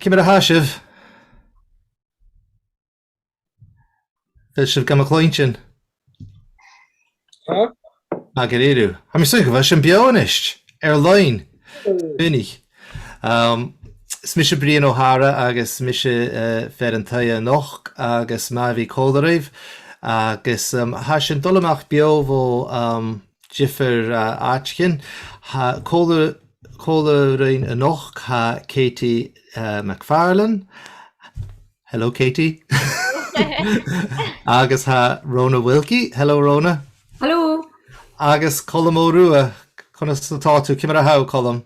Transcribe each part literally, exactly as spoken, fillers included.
Ciamar a tha sibh? A bheil sibh gam chluinntinn? Tha. Math dha-rìribh. Tha mi a' smaoineachadh gu bheil sinn beò a-nis, air loidhne. Mìorbhaileach. Um, is mise Brian Ó hEadhra agus mise, eh, fear an taighe a-nochd agus math a bhith còmhla ribh. Agus, um, tha sinn a' dol a-mach beò bho, um, diofar, eh, àiteachan. Tha còmhla, còmhla rinn a-nochd, tha Katie, eh, McFarlane. Hello, Katie. Agus tha Rona Wilkie. Hello, Rona. Hello. Agus Colm Ó Rua. Conas atá tú? Ciamar a tha thu, Colm?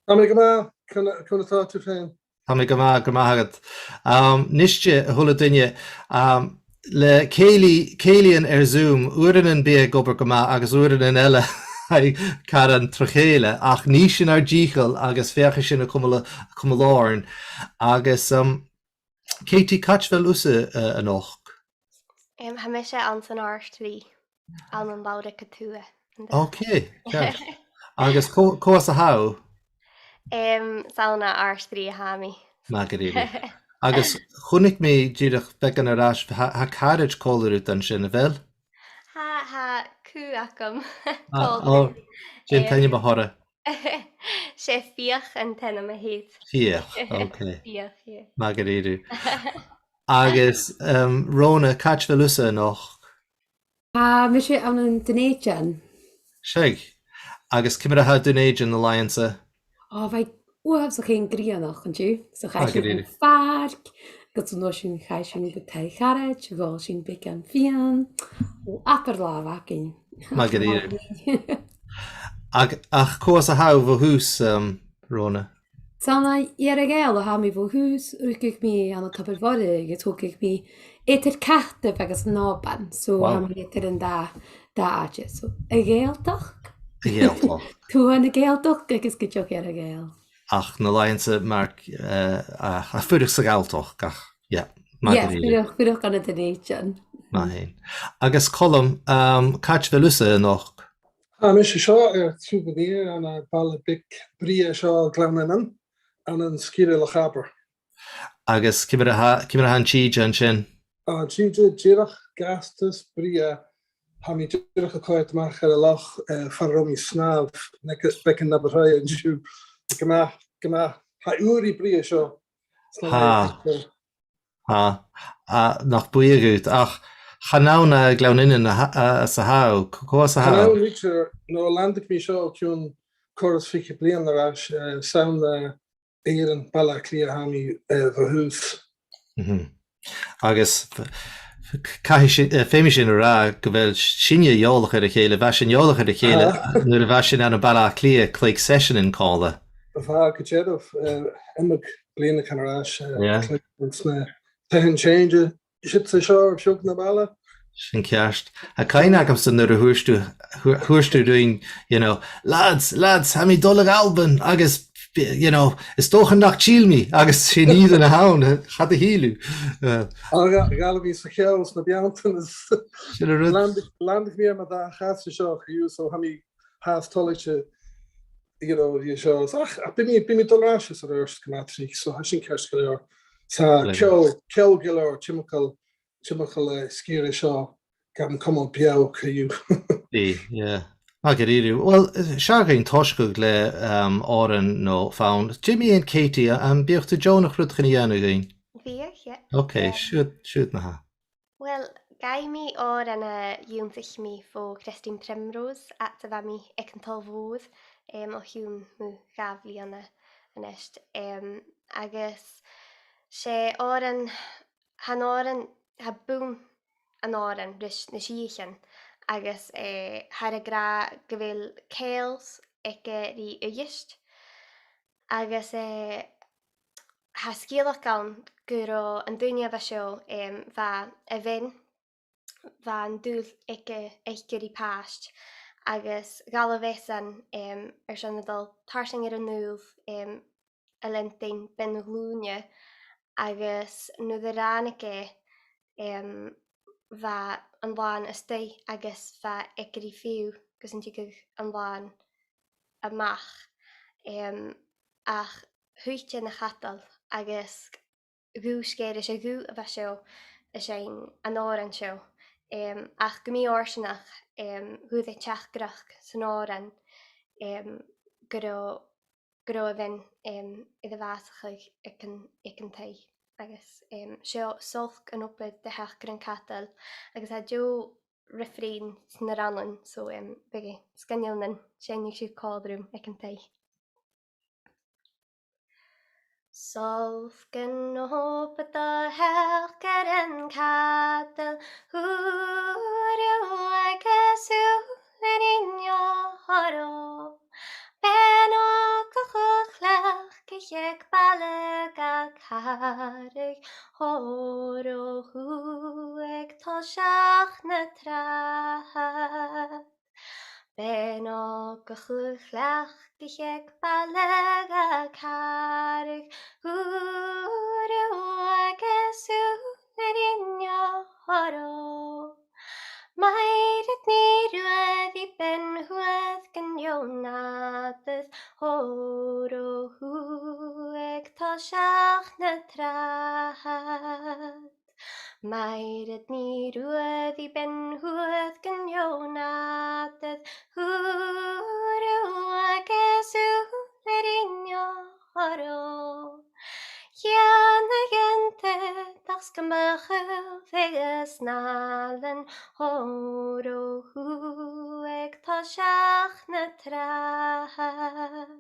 Tha mi gu math. Cona, cona tá tú féin? Tha mi gu math, gu math agat. Um, nise, a h-uile duine, um, le cèilidh, cèilidhean air Zoom, uaireannan bidh e ag obair gu math agus uaireannan eile tha e caran tro chèile, ach nì sinn ar dìcheall agus feuchaidh sinn a chumail, a chumail oirnn. Agus, um, Katie, càit a bheil thusa, uh, a-nochd? Em, tha mise anns an Àrd-Rìgh, ann an Lannraig a Tuath. Ok, ceart. Agus cò, cò às a tha thu? Em, 's ann à Àrd-Rìgh a tha mi. Math dha-rìribh. Agus chunnaic mi dìreach beagan air ais, tha, tha caraid còmhla riut an sin, a bheil? Tha, tha cù agam. Ah, còmhla. Ò, dè an t-ainm a th' oirre? 'S e Fiach an t-ainm a th' air. Fiach, ok. Fiach, yeah. Math dha-rìribh. Agus, um, Rona, càit a bheil thusa a-nochd? Tha mise ann an Dùn Èideann. Seadh. Agus ciamar a tha Dùn Èideann na làithean-sa? Ò, bha e uabhasach fhèin grianach an-diugh. So chaidh sinn chun phàirc, agus an uair sin chaidh sinn gu taigh charaid, dh'òl sinn beagan fìon. Ò, abair latha a bh' againn. Math dha-rìribh. Ach, ach cò às a tha thu bho thùs, um, Rona? 'S ann à Earra-Ghàidheal a tha mi bho thùs, rugadh mi ann an Tobar Mhoire agus thogadh mi eadar Cataibh agus an Òban, so tha mi eadar an dà, dà àite. So, a' Ghàidhealtachd. A' Ghàidhealtachd. Tuath na Gàidhealtachd agus gu dearbh Earra-Ghàidheal. Ach na làithean-sa mar, eh, a, a' fuireach sa Ghalltachd, ach, yeah, mar a bha. Yes, fuireach, fuireach ann an Dùn Èideann. Math fhèin. Agus Colm, um, càit a bheil thusa a-nochd? Tha mise seo air taobh an iar ann am baile beag brèagha seo, Gleann Fhionnainn, ann an sgìre Loch Abar. Agus ciamar a tha, ciamar a tha an tìde an sin? An tìde dìreach gasta is brèagha. Tha mi dìreach a' coimhead a-mach air an loch, eh, far an robh mi a' snàmh, no beagan na bu tràithe an-diugh. Gu math, gu math. Tha uair brèagha seo. Tha. Tha, a, nach buidhe dhut, ach chan ann à Gleann Fhionnainn a tha, a, às a tha thu, c-, cò às a tha thu? Chan ann idir, no, landaig mi seo o chionn còrr is fichead bliadhna air ais, eh, 's ann, eh, à Èirinn, Baile Átha Cliath a tha mi, eh, bho thùs. Mhm. Agus f-, f-, caithfidh si-, eh, feumaidh sinn a ràdh gu bheil sinne eòlach air a chèile, bha sinn eòlach air a chèile nuair a bha sinn ann am Baile Átha Cliath a' cluich seiseanan còmhla. Bha, gu dearbh, eh, iomadh bliadhna air ais, eh, yeah, cluich sna taighean-seinnse, siud 's an seo air feadh na baile. Sin ceart. Tha cuimhne agamsa nuair a thuirt thu, thu-, thuirt thu rinn, you know, "Lads, lads, tha mi a' dol a dh'Albain, agus, you know, is dòcha nach till mi," agus sin iad na th' ann, cha do thill thu. Eh. Ach gha-, ghabh mi sa cheann sna beanntan is sin an rud. Landaig, landaig mi air mo dhà chas an seo co-dhiù, so tha mi fhathast toilichte, you know, dhi seo. Ach, ach bidh mi, bidh mi a' dol air ais às airson gu math tric, so tha sin ceart gu leòr. 'S tha ceòl, ceòl gu leòr, timcheall, timcheall, eh, sgìre seo, gam chumail beò co-dhiù. Bidh, yeah. Math dha-rìribh. Well, eh, 's fheàrr dhuinn tòiseachadh le, um, òran no fonn. Jimmy and Katie, am biodh tu deònach rudeigin a dhèanamh dhuinn? Bhiodh, yeah. Ok, um, siuthad, siuthad ma-thà. Well, gabhaidh mi òran a dh'ionnsaich mi bho Christine Primrose, fhad 's a bha mi aig an t-Sabhal Mhòr, em, o chionn mu dhà bhliadhna a-nis. Em, agus 's e òran, tha an t-òran, tha bunn an òrain ris na sìthichean, agus, eh, thathar ag ràdh gu bheil ceangal aige ri Uibhist. Agus, eh, tha sgeulachd ann gun robh an duine a bha seo, em, bha a bhean, bha an dùil aige, aice ri pàiste, agus dh'fhalbh esan, em, airson a dhol tarsainn air an fhuil, em, a' leantainn bean-ghlùine, agus nuair a ràinig e, em, bha an làn a-staigh agus bha aige ri fiù gus an tigeadh an làn a-mach, em, ach thuit e na chadal agus dhùisg e ris a' ghuth a bha seo a' seinn an òrain seo. Em, ach gu mì-fhortanach, em, fhuair e teachdaireachd san òran, em, gun robh, gun robh a' bhean, em, air a bhàsachadh aig an, aig an taigh. Agus, em, seo Soilc an Obair de Theachdairean Cadail, agus tha deagh refrain sna rannan, so, em, bidh e sgoinneil nan seinneadh sibh còmhla rium aig an taigh. Soilc an obair do theachdairean cadail, thuirt e agus thuirt e rinne orra. Bean òg a chleachdadh aig baile ga carrach, thuirt e thuig toiseach na tràghad. Bean òg a chleachdadh aig baile ga carrach, thuirt e thuig agus thuirt e rinne orra. Mairead Nì Ruairidh, bean Thuath gun Leònadair, thuirt e thuig toiseach na tràghad. Mairead Nì Ruairidh, bean Thuath gun Leònadair, thuirt e thuig agus thuirt e rinne orra. Dhèanadh an t-aodach 's gum biodh a' bheatha nas àlainn, thuirt e thuig toiseach na tràghad.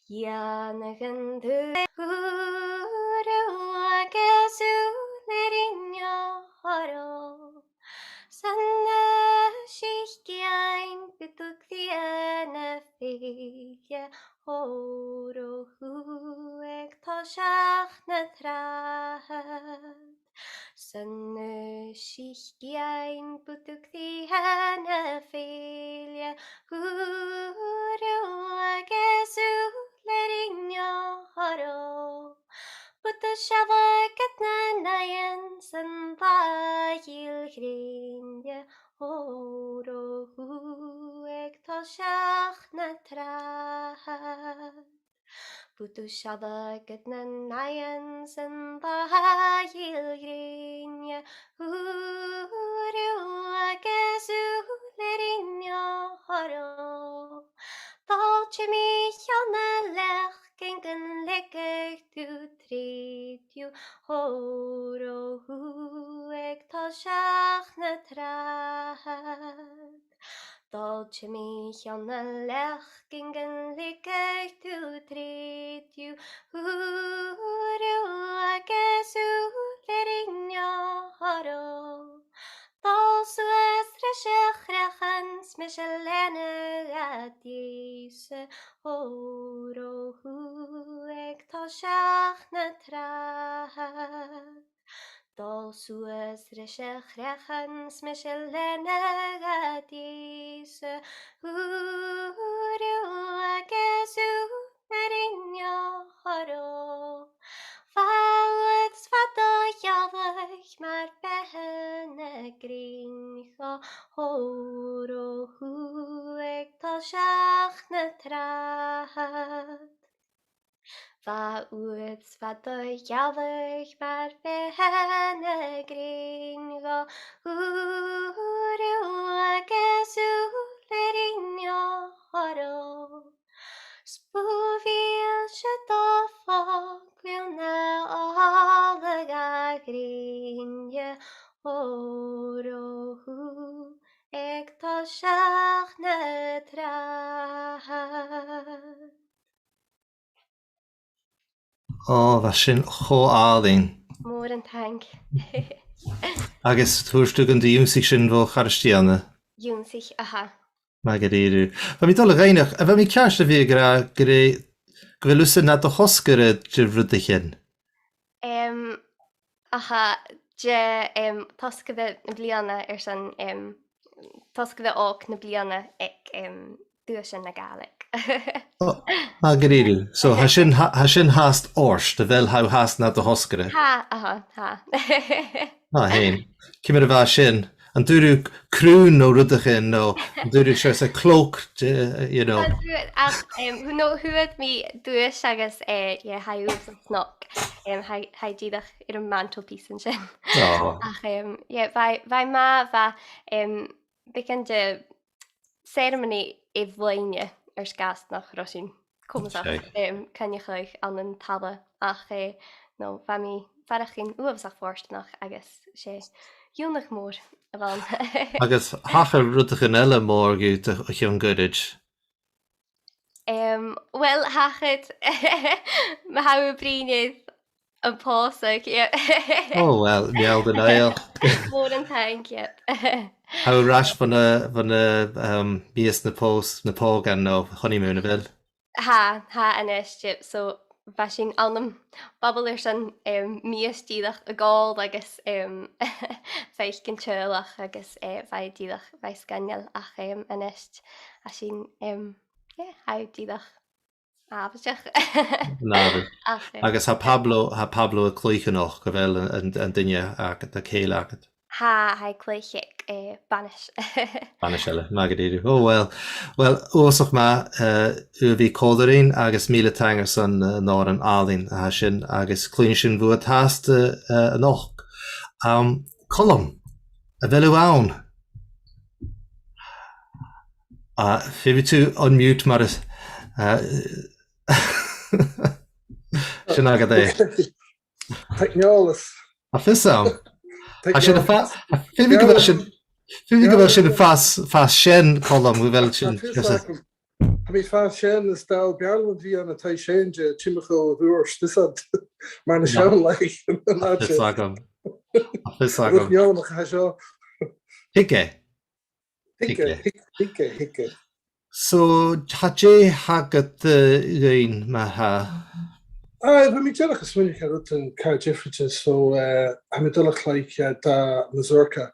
Dhèanadh an t-aodach, thuirt e thuig agus thuirt e rinne orra. 'S ann a' sìth geann budadh dìon a' fèidh, thuirt e thuig toiseach na tràghad. 'S ann a' sìth geann budadh dìon a' fèidh, thuirt e thuig agus thuirt e rinne orra. Buadh sealladh gad na h-ainghean san t-sàil ghrèine, thuirt e thuig toiseach na tràghad. Buadh sealladh gad na h-ainghean san t-sàil ghrèine, thuirt e thuig agus thuirt e rinne orra. Dol timcheall na leacain gun leigeadh tu tro dhiubh, thuirt e thuig toiseach na tràghad. Dol timcheall na leacain gun leigeadh tu tro dhiubh, thuirt e thuig agus thuirt e rinne orra. Dol suas ris a' chreachadh 's mise leanabh dhad Ìosa, thuirt e thuig toiseach na tràghad. Dol suas ris a' chreachadh 's mise leanabh dhad Ìosa, thuirt e thuig agus thuirt e rinne orra. Bha uair 's bha do ghealladh mar beatha na grinn dhomh, thuirt e thuig toiseach na tràghad. Bha uair 's bha do ghealladh mar bheatha na grinn dhomh, thuirt e thuig agus thuirt e rinne orra. 'S bu mhiann-sa do fhàgail na h-ola a' ghrèine, thuirt e thuig toiseach na tràghad. Ò, bha sin cho àlainn. Mòran taing. Agus thuirt thu gun do dh'ionnsaich sin bho Chairistìona? Dh'ionnsaich, aha. Math dha-rìribh. Bha mi dol a dh'fhaighneachd, a bheil mi ceart a bhith ag ràdh gu, gu bheil thusa nad thosgaire de rudeigin? Em, aha, de, em, tosgaire na bliadhna airson, em, tosgaire òg na bliadhna aig, em, Duaisean na Gàidhlig. Ò, math dha-rìribh. So, tha sin, tha, tha sin fhathast ort, a bheil, tha thu fhathast nad thosgaire? Tha, aha, tha. Math fhèin. Ciamar a bha sin? An d' fhuair thu crùn no rudeigin, no an d' fhuair thu seòrsa cloak, d-, you know? An d' fhuair, ach, em, no, fhuair mi duais agus, eh, yeah, tha e uabhasach snog. Em, tha, tha e dìreach air a' mhantelpiece an sin. Oh. Ach, em, yeah, bha, bha e math, bha, em, beagan de ceremony air loidhne air sgàth 's nach robh sinn comasach, em, coinneachadh ann an talla ach, eh, no, bha mi a' faireachdainn uabhasach fortanach agus 's e iongnadh mòr a bh' ann. Agus thachair rudeigin eile mòr dhut o, o chionn ghoirid? Em, uill, thachair, ma tha thu a' bruidhinn air am pòsadh, yeah. Oh, well, meal do naidheachd. Mòran taing, yep. Tha thu air ais bhon a', bhon a', um, mìos na pòs-, na pògan no honeymoon, a bheil? Tha, tha, a-nis, yep. So, bha sinn ann am bubble airson, um, mìos dìreach a ghabhail agus, um, faicinn teaghlach agus, eh, bha e dìreach, bha e sgoinneil ach, um, a-nis, tha sinn, um, yeah, tha e dìreach àbhaisteach. Ná, ach, eh, agus tha Pablo, tha Pablo a' cluich a-nochd, a bheil an, an, an duine agad, a' chèile agad? Tha, tha e a' cluich aig, eh, banais. Banais eile, math dha-rìribh. Oh, well. Well, uabhasach math, eh, thu a bhith còmhla rinn agus mìle taing airson, eh, an òran àlainn a tha sin agus cluinnidh sinn bhuat fhathast, eh, a-nochd. Um, Colm, a bheil thu ann? Ah, feumaidh tu unmute mar as, ah, sin agad e. Teicneòlas. Tha fios agam. Tha sin a' fa-, feumaidh gu bheil sin, feumaidh gu bheil sin a' fàs, fàs sean, Colm, gu bheil sin. Tha fios agam. Tha mi a' fàs sean, is dòcha, b' fheàrr leam a bhith ann an taigh-seinnse, timcheall a' bhùird, is that mar a tha seo, like, tha fios agam. Tha fios agam. Rud neònach a tha seo. Thig e. Thig e, thig e, thig e, thig e. So, tha dè th' agad, eh, dhuinn, ma-thà? Ah, bha mi dìreach a' smaoineachadh air rudan car diofraichte, so, eh, tha mi a' dol a chluich, eh, dà mazurka,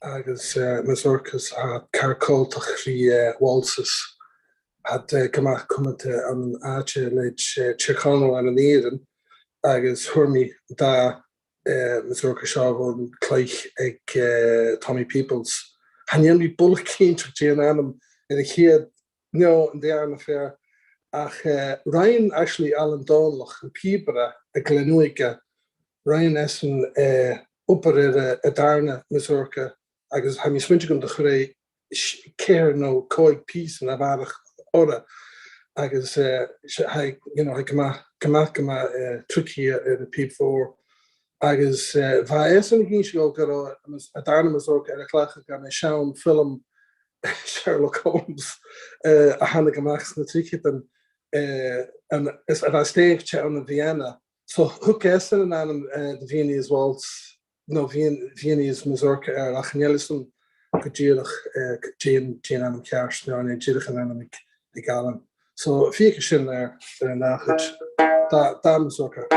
agus, eh, mazurkas a tha car coltach ri, eh, waltzes. Tha iad, eh, gu math cumanta ann an àite leithid, eh, Tìr Chonaill ann an Èirinn, agus fhuair mi dà eh, mazurka seo bhon chluich aig, eh, Tommy Peoples. Chan eil mi buileach cinnteach dè an t-ainm air a' chiad, no an dàrna fear, ach, eh, rinn actually Alan Dòmhnallach, am pìobaire à Gleann Ùige, rinn esan, eh, obair air a', a' dàrna mazurka, agus tha mi a' smaointinn gun do chuir e s-, ceithir no còig pìosan a bharrachd orra. Agus, eh, 's e, tha e, you know, tha e gu math, gu math, gu math, eh, tricky air a' phìob mhòr. Agus, eh, bha esan ag innse dhomh gun robh an, an dàrna mazurka air a cleachdadh ann an seann fhilm Sherlock Holmes, eh, a thàinig a-mach sna tritheadan, eh, an, is, a bha stèidhichte ann an Vienna. So thug esan an ainm, eh, The Viennese Waltz, no Vien-, Viennese Mazurka air, ach chan eil fhios agam gu dìreach, eh, dè an, dè an t-ainm ceart, no an e dìreach an t-ainm aig, aig Alan. So, feuch sin air, air an dà chuid. Dà, dà mazurka.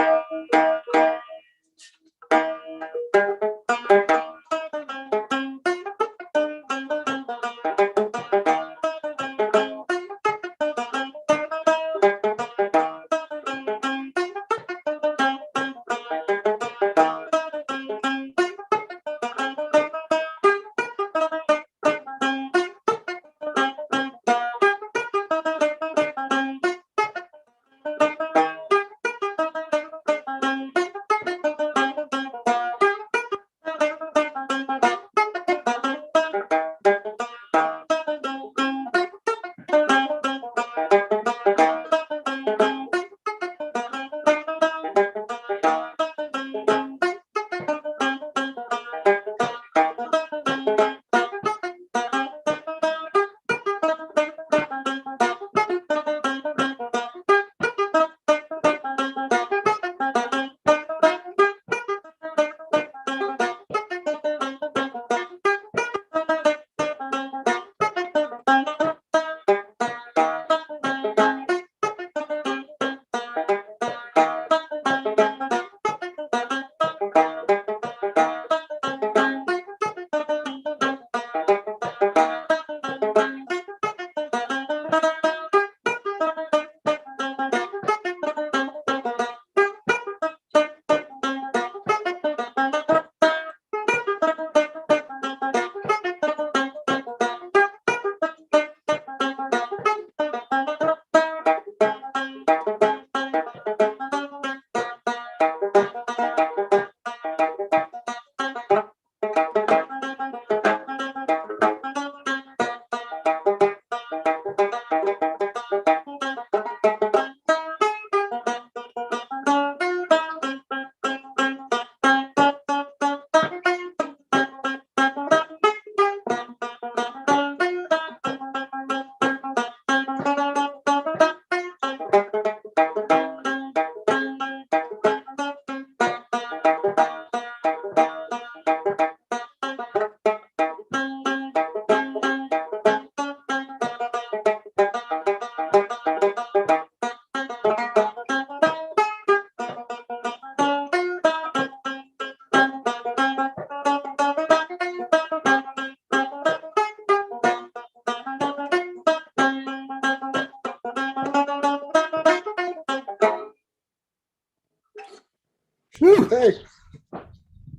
Hey.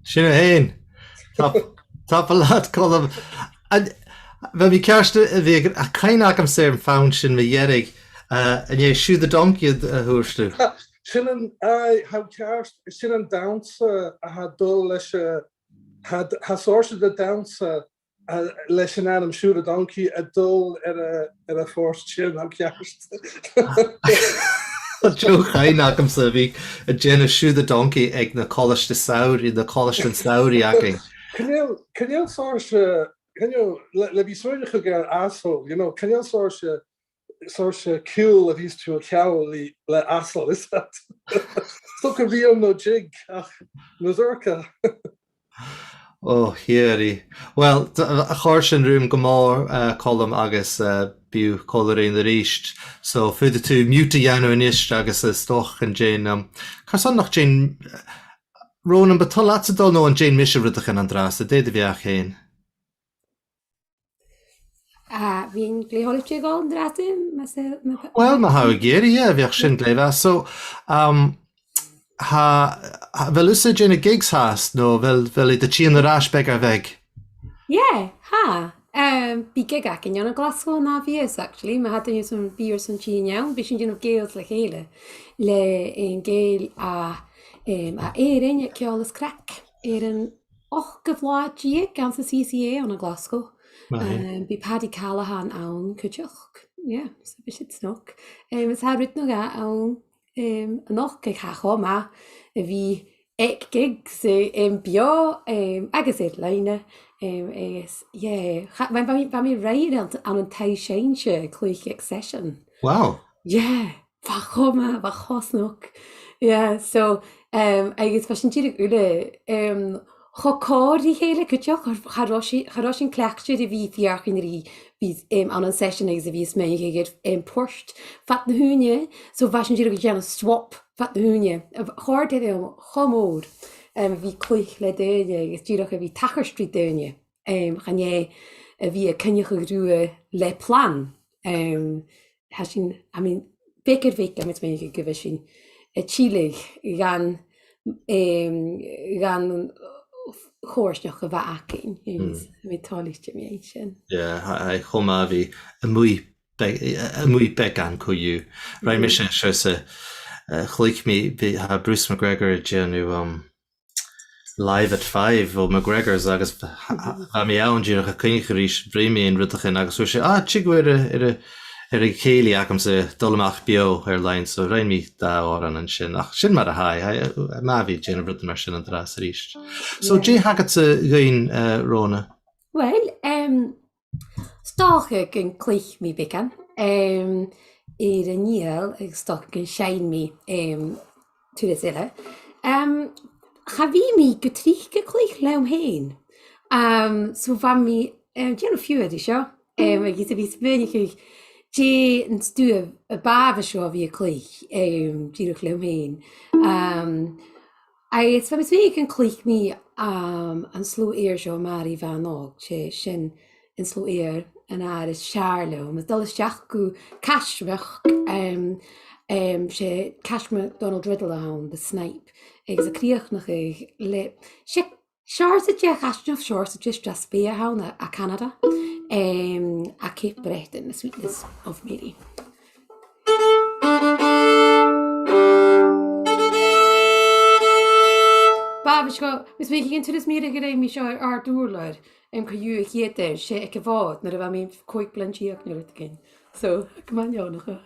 Sin e fhèin. Tapadh, tapadh leat, Colm. An, bha mi ceart a bhith ag, a' cuimhneachadh agamsa air am fonn sin mu dheireadh, eh, an e Shoe the Donkey a, a thuirt thu? Sin an, aye, tha thu ceart, sin an dannsa a tha dol leis a', tha, tha seòrsa de dannsa, eh, leis an ainm Shoe the Donkey a' dol air a', air a' phort sin, tha thu ceart. Tha deagh chuimhne agamsa a bhith a' dèanamh Shoe the Donkey aig na colaiste samhraidh, na colaiste samhraidh againn. Chan eil, chan eil seòrsa, chan eil, le, le bhith a' smaoineachadh air asal, you know, chan eil seòrsa, seòrsa ciùil a bhios tu a' ceangal le, le asal, is that? So gu bhith no jig, ach mazurka. Ò, a Thighearna. Well, d-, a chòrd sin rium gu mòr, eh, Colm, agus, eh, bidh còmhla rinn a-rithist. So, faodaidh tu mute a dhèanamh a-nis agus is dòcha gun dèan, um, carson nach dèan, Ronan, bu toil leatsa dol no an dèan mise rudeigin an-dràsta, dè do bheachd fhèin? Ah, bhithinn glè thoilichte a dhol an-dràsta, mas e, ma... Well, ma tha thu ag iarraidh, yeah, bhiodh sin glè mhath. So, um, tha, tha, a bheil thusa a' dèanamh gigs fhathast, no a bheil, a bheil iad a' tighinn air ais beag air bheag? Yeah, tha. Um, bidh gig againn ann an Glaschu an ath mhìos, actually. Ma tha duine airson, bidh airson tighinn ann, bidh sinn a' dèanamh Gaels le Chèile. Le, um, Gàidheal à, um, à Èirinn aig Ceòl is Craic. Air an ochdamh latha deug anns an C C A ann an Glaschu. Right. Um, bidh Paddy Callaghan ann cuideachd. Yeah, so bidh sin snog. Um, is tha rud no dhà ann, um, a-nochd, agus tha e cho math a bhith aig gigs, eh, um, beò, um, agus air-loidhne, um, agus, yeah, cha-, bha, bha mi, bha mi roimhe ann, ann an Taigh Seinnse a' cluich aig seisean. Wow. Yeah. Bha e cho math, bha e cho snog. Yeah, so, um, agus bha sinn dìreach uile, um, cho còir ri chèile cuideachd, cha, cha robh si-, cha robh sinn cleachdte ri bhith a' feuchainn ri bhith, um, ann an seisean agus a bhith a' smaoineachadh air, um, port fad na h-ùine, so bha sinn dìreach a' dèanamh swap fad na h-ùine. A bh-, chòrd e rium cho mòr, um, a bhith a' cluich le daoine agus dìreach a bhith a' tachairt ri daoine. Um, chan e a bhith a' coinneachadh riutha le plan. Um, tha sinn, I mean, beag air bheag, tha mi a' smaoineachadh gu bheil sinn a' tilleadh dhan, um, dhan choimhearsnachd a bh' againn, agus tha mi toilichte mu dheidhinn sin. Yeah, tha, tha e cho math a bhith a-muigh beag, a-muigh beagan co-dhiù. Rinn mise seo sa, eh, chluich mi, bha, tha Bruce McGregor a' dèanamh, um, Live at Five o McGregor's agus bha, bha mi ann dìreach a' coinneachadh ris, bhruidhinn mi aon rud a chionn agus thuirt e, "Ah, tig thu air a', air a', air a' chèilidh agamsa, dol a-mach beò air-loidhne," so rinn mi dà òran an sin. Ach sin mar a tha e, tha e, math a bhith a' dèanamh rudan mar sin an-dràsta a-rithist. So, dè th' agadsa dhuinn, eh, Rona? Well, um, 'S dòcha gun cluich mi beagan, em, air an fhidheall agus 's dòcha gun seinn mi, em, turas eile. Em, cha bhi mi gu tric a' cluich leam fhèin. Em, so bha mi, em, dèanamh fiughair ri seo, em, agus a bhith a' smaoineachadh dè an stuth a b' àbhaist dhomh a bhith a' cluich, em, dìreach leam fhèin. Em, agus bha mi a' smaoineachadh gun cluich mi, em, an slow air seo, Màiri Bhàn Òg, 's e sin an slow air an àraidh as fheàrr leam. Is dol a-steach gu caismeachd, em, em, 's e caismeachd Donald Riddell a th' ann, The Snipe, agus a' crìochnachadh le, 's e seòrsa de chaisneamh, seòrsa de strathspey a th' ann à, à Canada, em, à Cape Breton, The Sweetness of Mary. Bha, bha seo, is bha mi ag iarraidh turas mìorbhaileach gu robh mi seo air àrd-ùrlar, em, co-dhiù a' chiad fhear, 's e aig a' Mhòd, nuair a bha mi còig bliadhna deug no rudeigin. So, gu math neònach.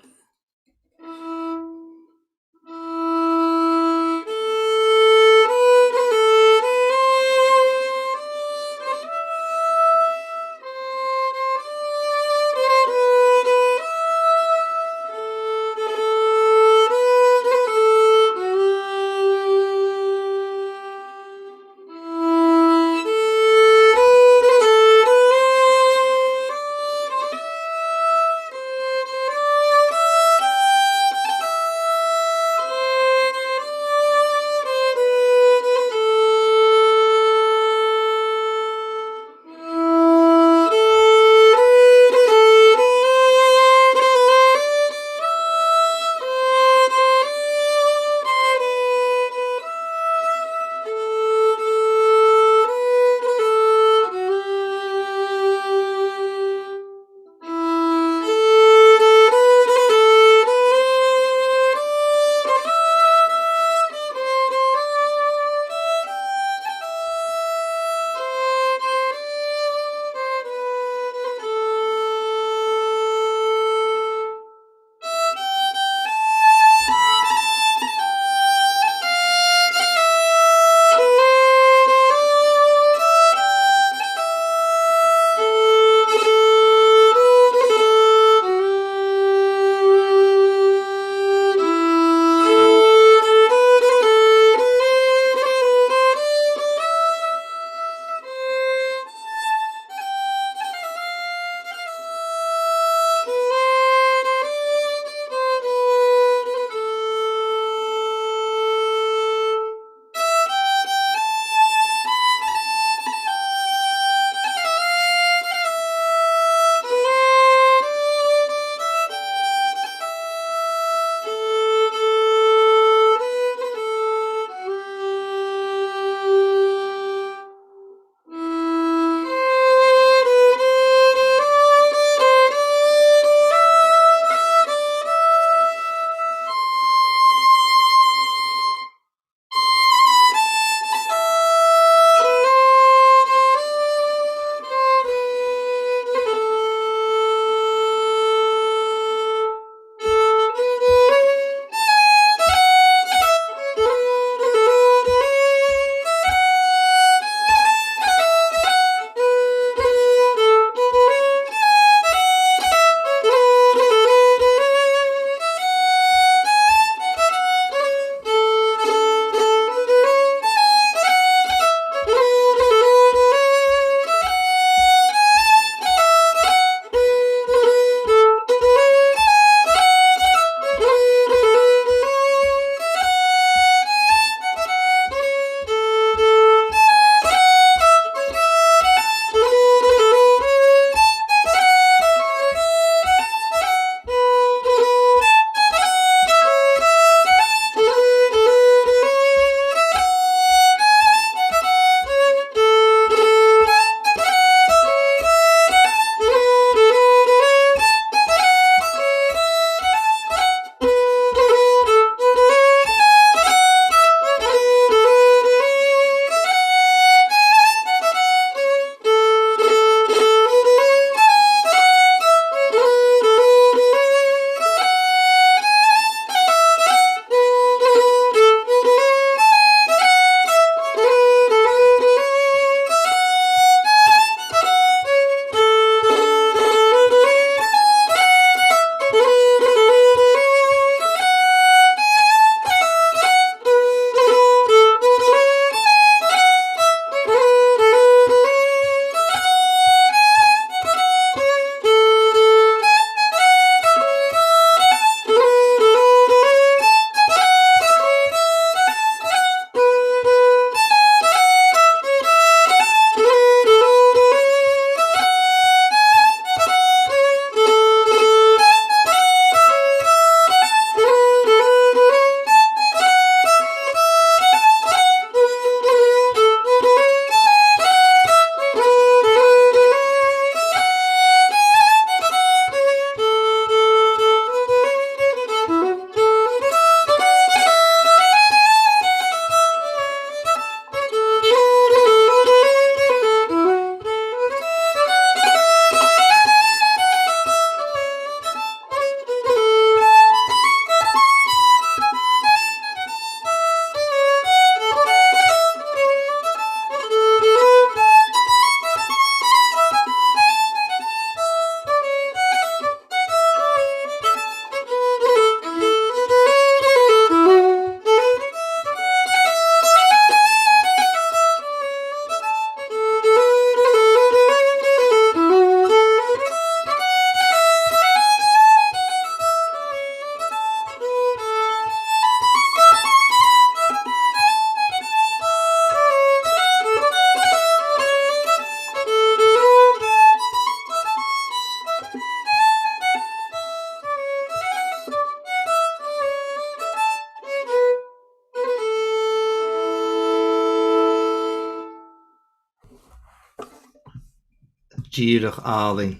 dìreach àlainn.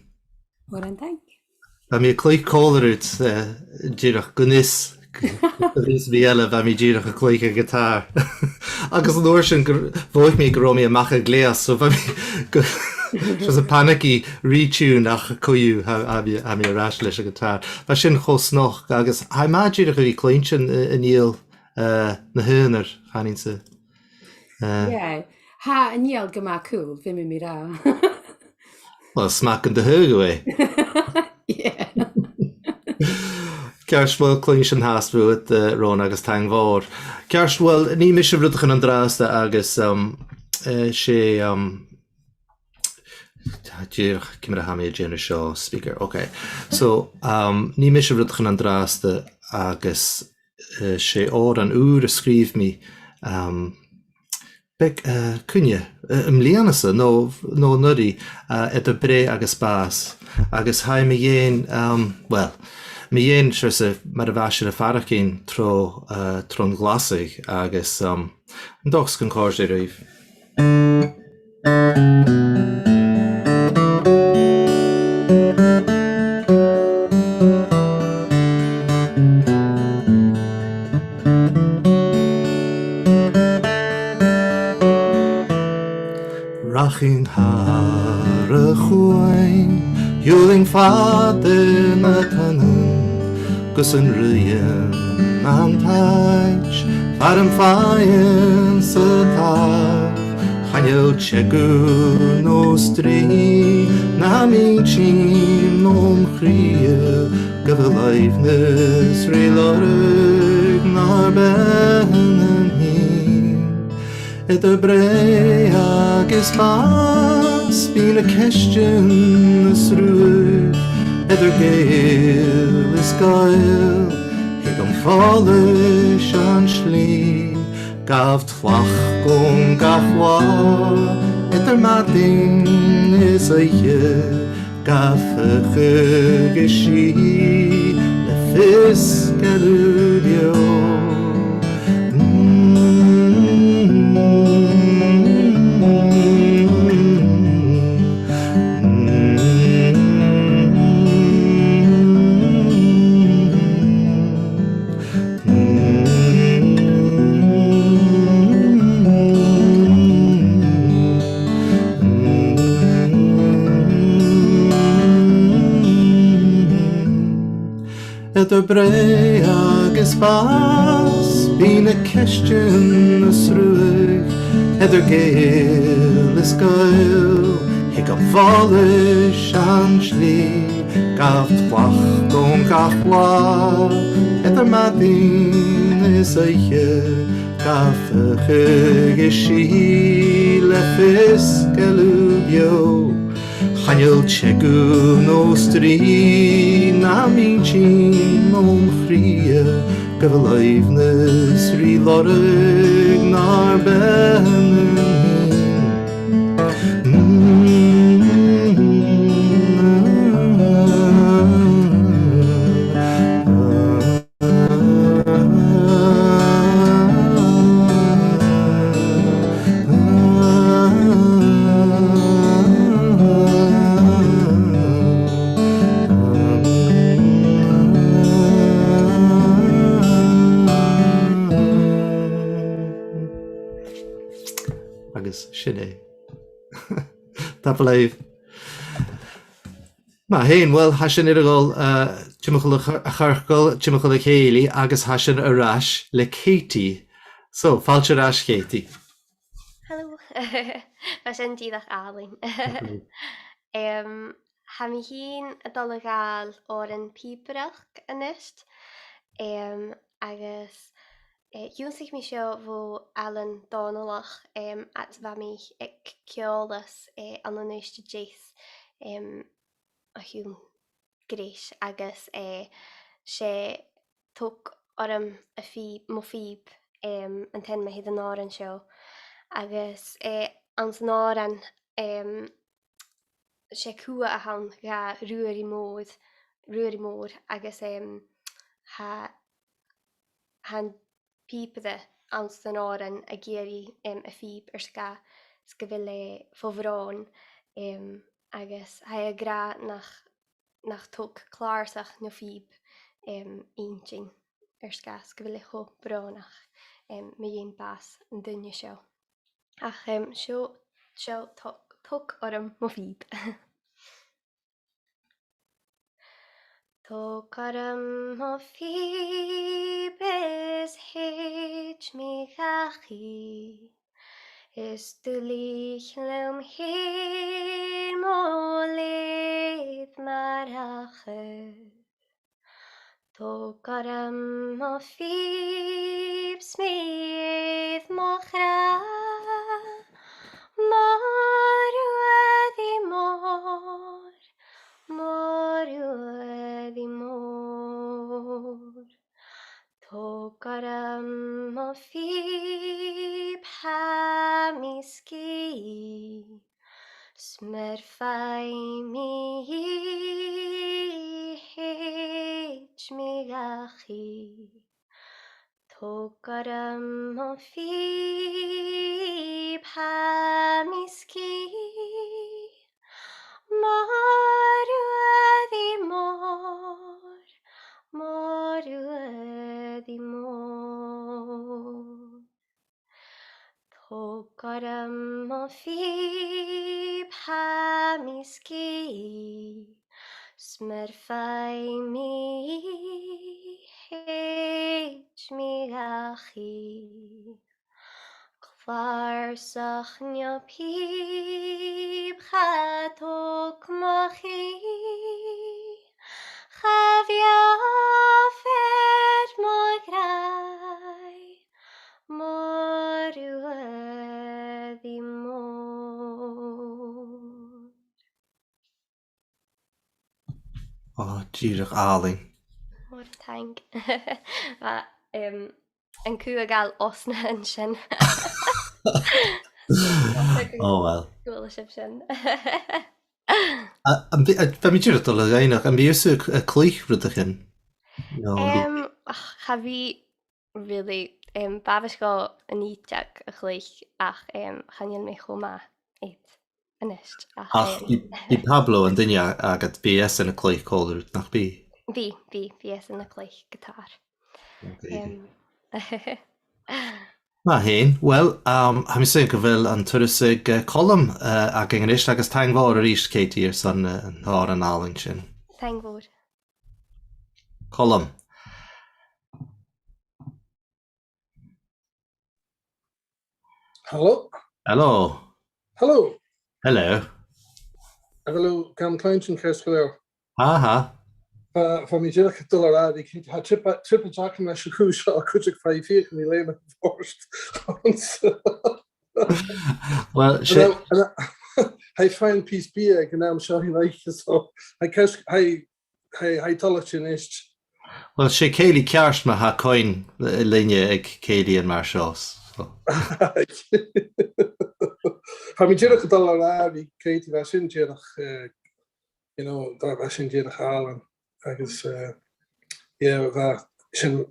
Mòran taing. Bha mi a' cluich còmhla riut, eh, dìreach gun fhios, gun fhios mi eile, bha mi dìreach a' cluich a' ghiotàr. Agus an uair sin, gur, mhothaich mi gun robh mi a-mach à gleus, so bha mi gu-, just a' panigeadh ri tune ach co-dhiù, tha, tha mi, tha mi air ais leis a' ghiotàr. Bha sin cho snog, agus tha e math dìreach a bhith a' cluinntinn, eh, an fhidheall, eh, na h-aonar, chanainn-sa. Eh. Yeah. Tha an fhidheall gu math cool, feumaidh mi ràdh. Well, 's math gun do thagh thu e. Yeah. Ceart, uill, cluinnidh sinn fhathast bhuat, eh, Rona, agus taing mhòr. Ceart, uill, nì mise rudeigin an-dràsta agus, um, eh, 's e, um, dìreach, ciamar a tha mi a' dèanamh seo, speaker, ok. So, um, nì mise rudeigin an-dràsta agus, eh, 's e òran ùr a sgrìobh mi, um, beag, eh, cuine, eh, am bliadhna-sa, no, no an-uiridh, eh, eadar breith agus bàs. Agus tha e mu dheidhinn, um, well, mu dheidhinn, seòrsa, mar a bha sinn a' faireachdainn tro, eh, tron ghlasadh, agus, um, an dòchas gun còrd e ribh. Rachainn thar a' chuain, shiubhail fada na tonnan, gus an ruitheadh an t-ait, far am faigheadh-sa tàmh. Chan eil teagamh no strì, na m' inntinn no m' chridhe, gu bheil aoibhneas ri lorg nar beatha fhìn. Eadar breith agus bàs, bidh na ceistean a' sruthadh, eadar Gàidheal is Gàidheal, thig am follais an t-slighe, gabh tlachd gun gach là, eadar madainn is oidhche, gabh fuachd is sìth le fios gu bheil thu beò. Eadar breith agus bàs, bidh na ceistean a' sruthadh, eadar Gàidheal is Gàidheal, thig am follais an t-slighe, gabh tlachd gun gach là, eadar madainn is oidhche, gabh fuachd is sìth le fios gu bheil thu beò. Chan eil teagamh no strì, na m' inntinn no m' chridhe, gu bheil aoibhneas ri lorg nar beatha fhìn. Agus sin e. Tapadh leibh. Math fhèin, uill, tha sinn air a dhol, eh, timcheall a' ch-, a' chearcaill, timcheall a' chèilidh, agus tha sinn air ais le Katie. So, fàilte air ais, Katie. Hello. Bha sin dìreach àlainn. Em, tha mi fhìn a' dol a ghabhail òran pìobaireachd a-nis. Em, agus, eh, dh'ionnsaich mi seo bho Ailean Dòmhnallach, em, ach bha mi aig Ceòlas, eh, ann an Uibhist a Deas, em, o chionn greis agus, eh, 's e tog orm a' phìob, mo phìob, em, an t-ainm a th' air an òran seo. Agus, eh, anns an òran, em, 's e cumha a th' ann dha Ruairidh Mòr, Ruairidh Mòr, agus, em, tha, tha an pìobaire anns an òran ag iarraidh, em, a phìob air sgàth 's gu bheil e fo bhròn, em, agus tha e ag ràdh nach, nach tog clàrsach no pìob, em, inntinn air sgàth 's gu bheil e cho brònach, em, mu dheidhinn bàs an duine seo. Ach, em, seo, seo tog, tog orm mo phìob. Tog orm mo phìob is thèid mi dhachaigh, is duilich leam fhèin mo leud mar a chuir. Tog orm mo phìob 's mi air mo chràdh, mo ruaidh mòr, mo ruaidh mòr. Tog orm mo phìob, tha mi sgìth, 's mur faigh mi i, thèid mi dhachaigh. Tog orm mo phìob, tha mi sgìth, mo ruaidh mòr, mo ruaidh mòr. Tog orm mo phìob, tha mi sgìth, 's mur faigh mi i, thèid mi dhachaigh. Clàrsach no pìob, cha tog mo chridhe, cha bheò fear mo ghràidh, mo ruaidh mòr. Ò, dìreach àlainn. Mòran taing. Bha, em, an cù a' gabhail osna an sin. Oh, well. Chuala sibh sin. A, am bi-, a, bha mi dìreach a' dol a dh'fhaighneachd, am bi thusa a' cl-, a' cluich rudeigin? No, am bi- Em, ach, cha bhi really, em, b' àbhaist dhomh an fhìdeag a chluich ach, em, chan eil mi cho math air a-nis. Ach, ach em, bidh, bidh Pablo, an duine a, agad, bidh esan a' cluich còmhla riut, nach bi? Bidh, bidh, bidh esan a' cluich giotàr. Ok. Em, Math fhèin. Well, um, tha mi a' smaoineachadh gu bheil an turas aig, eh, Colm, eh, againn a-nis, agus taing mhòr a-rithist, Katie, airson, eh, an t-òran àlainn sin. Taing mhòr. Colm. Hello? Hello. Hello. Hello. Hello, gam chluinntinn ceart gu leòr. Aha. Bha, bha mi dìreach a' dol a ràdh, tha trioblaid, trioblaid agam leis a' chù seo, cuideachd, feuch mi leum a' bhòrd. Well, 's e... Tha e a' faighinn pìos bìdh aig an àm seo an oidhche, so tha e ceart, tha e, tha e, tha e toilichte a-nis. Well, 's e cèilidh ceart ma tha coin, eh, leinne aig cèilidh mar seo, so. Tha mi dìreach a' dol a ràdh, bha Katie, bha sin dìreach, eh, you know, bha, bha sin dìreach àlainn. Agus, eh, yeah, bha sin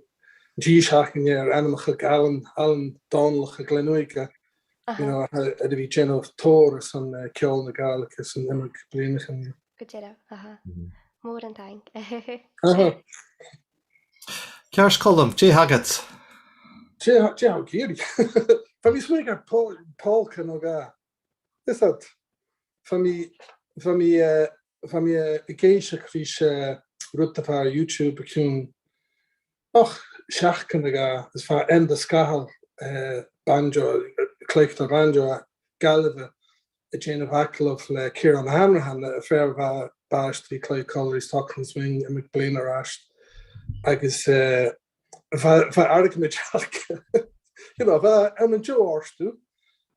dithis againn air ainmeachadh Ailean, Ailean Dòmhnallach à Gleann Ùige, you know, a, a bha a' dèanamh tòrr airson, eh, ceòl na Gàidhlig airson iomadh bliadhnaichean. Gu dearbh, aha. Mòran taing. Aha. Ceart, Colm, dè th' agad? Dè, dè th' agam ag iarraidh? Bha mi a' smaoineachadh air pol-, polca no dhà. Is that, bha mi, bha mi, eh, bha mi, eh, ag èisteachd ris, eh, rud a bha air YouTube o chionn, och, seachdain no dhà, is bha Enda Scahill, eh, banjo, eh, cluicheadair bhanjo à Gaillimh, a' dèanamh agallamh le Kieran Hanrahan, am fear a bha, bha a-staigh a' cluich còmhla ri Stockton's Wing iomadh bliadhna air ais. Agus, eh, bha, bha argamaid aca, you know, bha e ann an deagh òrdugh,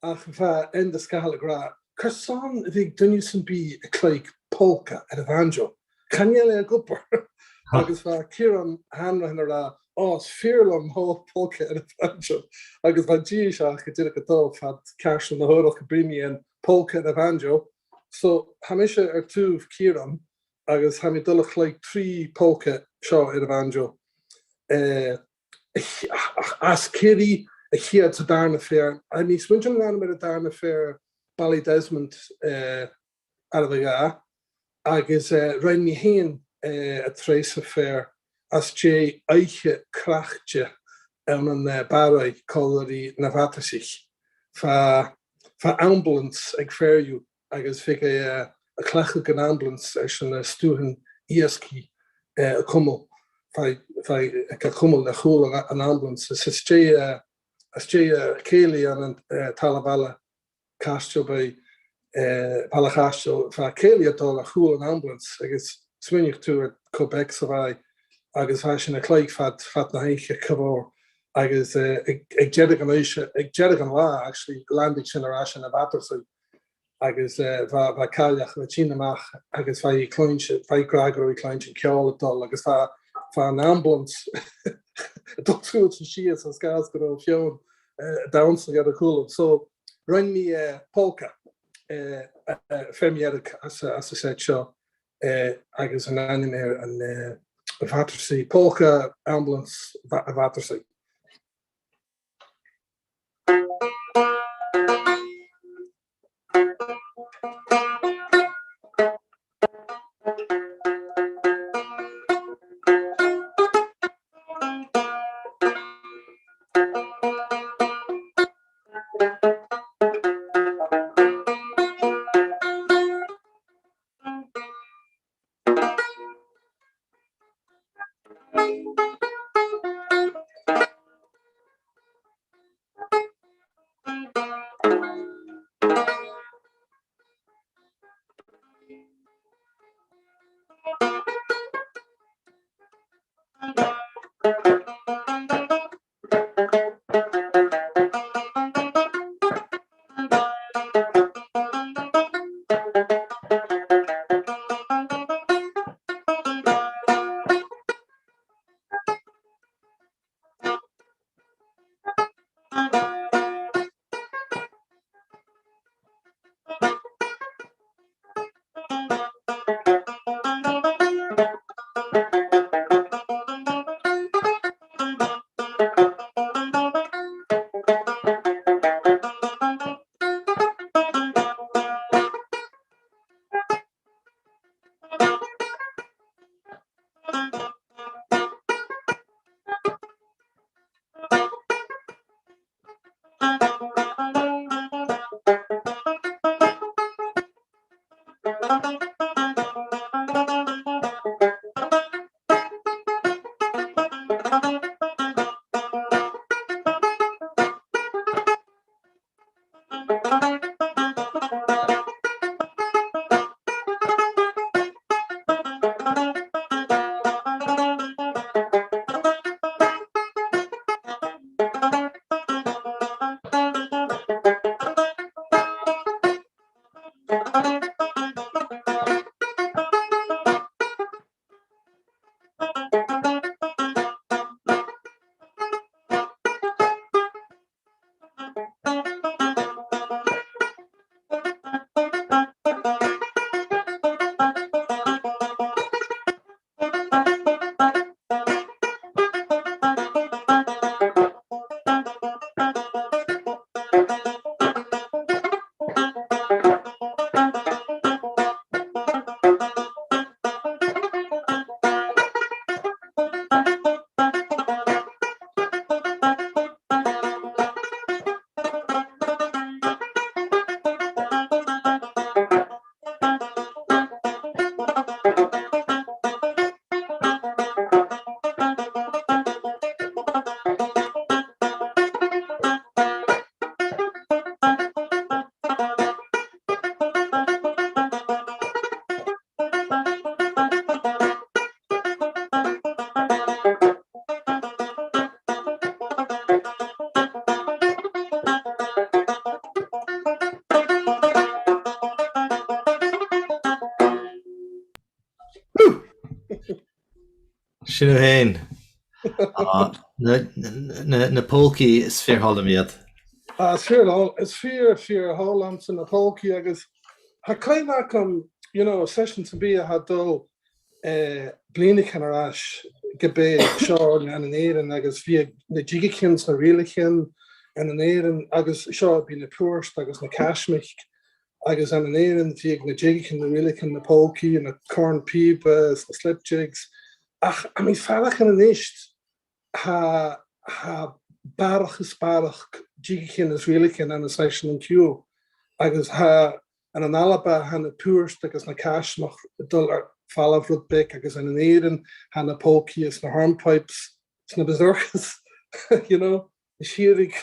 ach bha Enda Scahill ag ràdh, carson a bhiodh duine sam bith a' cluich polca air a' bhanjo? Chan eil e ag obair. Agus bha Kieran Hanrahan ag ràdh, ò, is fìor leam a thaobh polca air a' bhanjo. Agus bha an dithis aca dìreach a' dol fad ceàrdan na h-uarach a' bruidhinn mu polca air a' bhanjo. So, tha mise air taobh Kieran, agus tha mi a' dol a chluich trì polca seo air a' bhanjo. Eh, ach, ach, às Ciarraí, a' chiad 's an dàrna fear. Tha mi a' smaointinn an t-ainm air an dàrna fear, Ballydesmond, eh, àireamh a dhà, agus, eh, rinn mi fhìn, eh, an treas fhear às dèidh oidhche craicte ann an, eh, Barraigh còmhla ri na Bhatarsaich. Bha, bha ambulance aig fear dhiubh agus bhiodh e, eh, a' cleachdadh an ambulance airson na stuthan iasgaich, eh, a chumail. Bha, bha e ga chumail le chùl an, an ambulance. Is às dèidh, eh, às dèidh, eh, cèilidh ann an, eh, talla-bhaile Chaisteal Bhàigh, eh, Baile Chaisteil, bha cèilidh a' dol a chùl an ambulance, agus smaoinich thu air cho beag 's a bha e, agus bha sinn a' cluich fad, fad na h-oidhche co-dhiù, agus, eh, aig, aig deireadh an oidhche, aig deireadh an latha, actually, landaig sinn air ais ann am Bhatarsaigh, agus, eh, bha, bha cailleach a' tighinn a-mach, agus bha i a' cluinntinn, bha i ag ràdh gun robh i a' cluinntinn ceòl a' dol, agus bha, bha an ambulance a' dol suas is sìos, a chionn 's gun robh Fionn, eh, a' dannsa air a chùlaibh. So, rinn mi, eh, polca, eh, eh, fear mu dheireadh às a, às an set seo, eh, agus an t-ainm air an, eh, a' Bhatarsaigh, polca ambulance a' Bha-, a' Bhatarsaigh. Sin thu fhèin. Ah, na, na, na, na polcaí, is fìor thoil leam iad. Ah, is fìor thoil, is fìor, fìor thoil leamsa na polcaí agus tha cuimhne agam, you know, seisean sam bith a tha dol, eh, bliadhnaichean air ais ge b' e seo ann an Èirinn agus bhiodh na jigichean 's na rìlichean ann an Èirinn agus seo bidh na puirt agus na caismic agus ann an Èirinn, bhiodh na jigichean, na rìlichean, na polkas, na corn-pìoba, is na slip jigs. Ach, I mean, faireachdainn a-nis, tha, tha barrachd is barrachd jigichean is rìlichean ann an seisean an-diugh. Agus tha, ann an Alba, tha na puirt agus na caismeachd a' dol air falbh rud beag, agus ann an Èirinn, tha na polkas is na hornpipes is na mazurkas, you know, a' sireadh.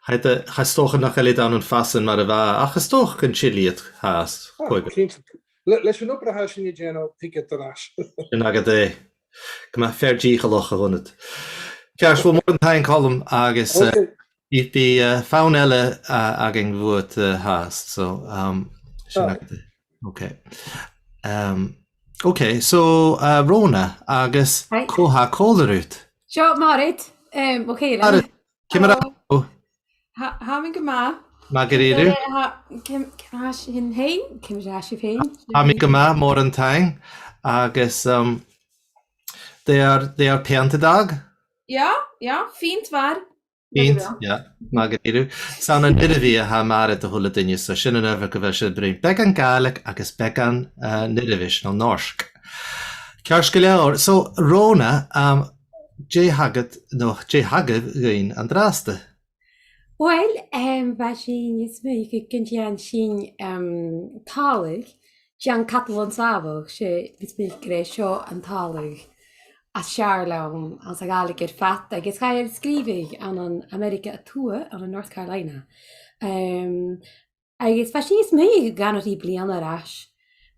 Tha e, tha e 's dòcha nach eil iad ann an Fasan mar a bha, ach 's dòcha gun till iad fhathast, ah, còig. Cinnteach. Le-, leis an obair a tha sinn a' dèanamh, thig iad air ais. Sin agad e. Gu math, fear dìcheallach a th' annad. Ceart, well, mòran taing, Calum, agus, eh, okay, bidh, bidh, eh, fonn eile, eh, againn bhuat, eh, fhathast. So, um, sin, ah, agad e. Okay. Um, okay, so, eh, Rona, agus, hi, cò tha còmhla riut? Seo Mairead, um, mo chèile. Mairead, ciamar a tha thu? Tha, tha mi gu math. Math dha-rìribh. Eh, tha, ciam-, ciamar a tha sibh fhèin? Ciamar a tha sibh fhèin? Tha mi gu math, mòran taing. Agus, um, they are, they are peantadh? Yeah, yeah, fìon mhath. Fìon, yeah, math dha-rìribh. 'S ann à Nirribhidh a tha Mairead a h-uile duine, so sin an adhbhar gu bheil sinn a' bruidhinn beagan Gàidhlig agus beagan, eh, Nirribhis no Norsk. Ceart gu leòr. So, Rona, um, dè th' agad, no, dè th' agaibh dhuinn an-dràsta? Uill, em, bha sinn a' smaoineachadh gun dèan sinn, em, tàladh, dèan Cadal an Sàmhach, 's e, bha mi a' smaoineachadh gur e seo an tàladh as fheàrr leam anns a' Ghàidhlig air fad, agus chaidh e a sgrìobhadh ann an Ameireagaidh a Tuath, ann an North Carolina. Em, Agus bha sinn a' smaoineachadh gun robh e ri bliadhna air ais,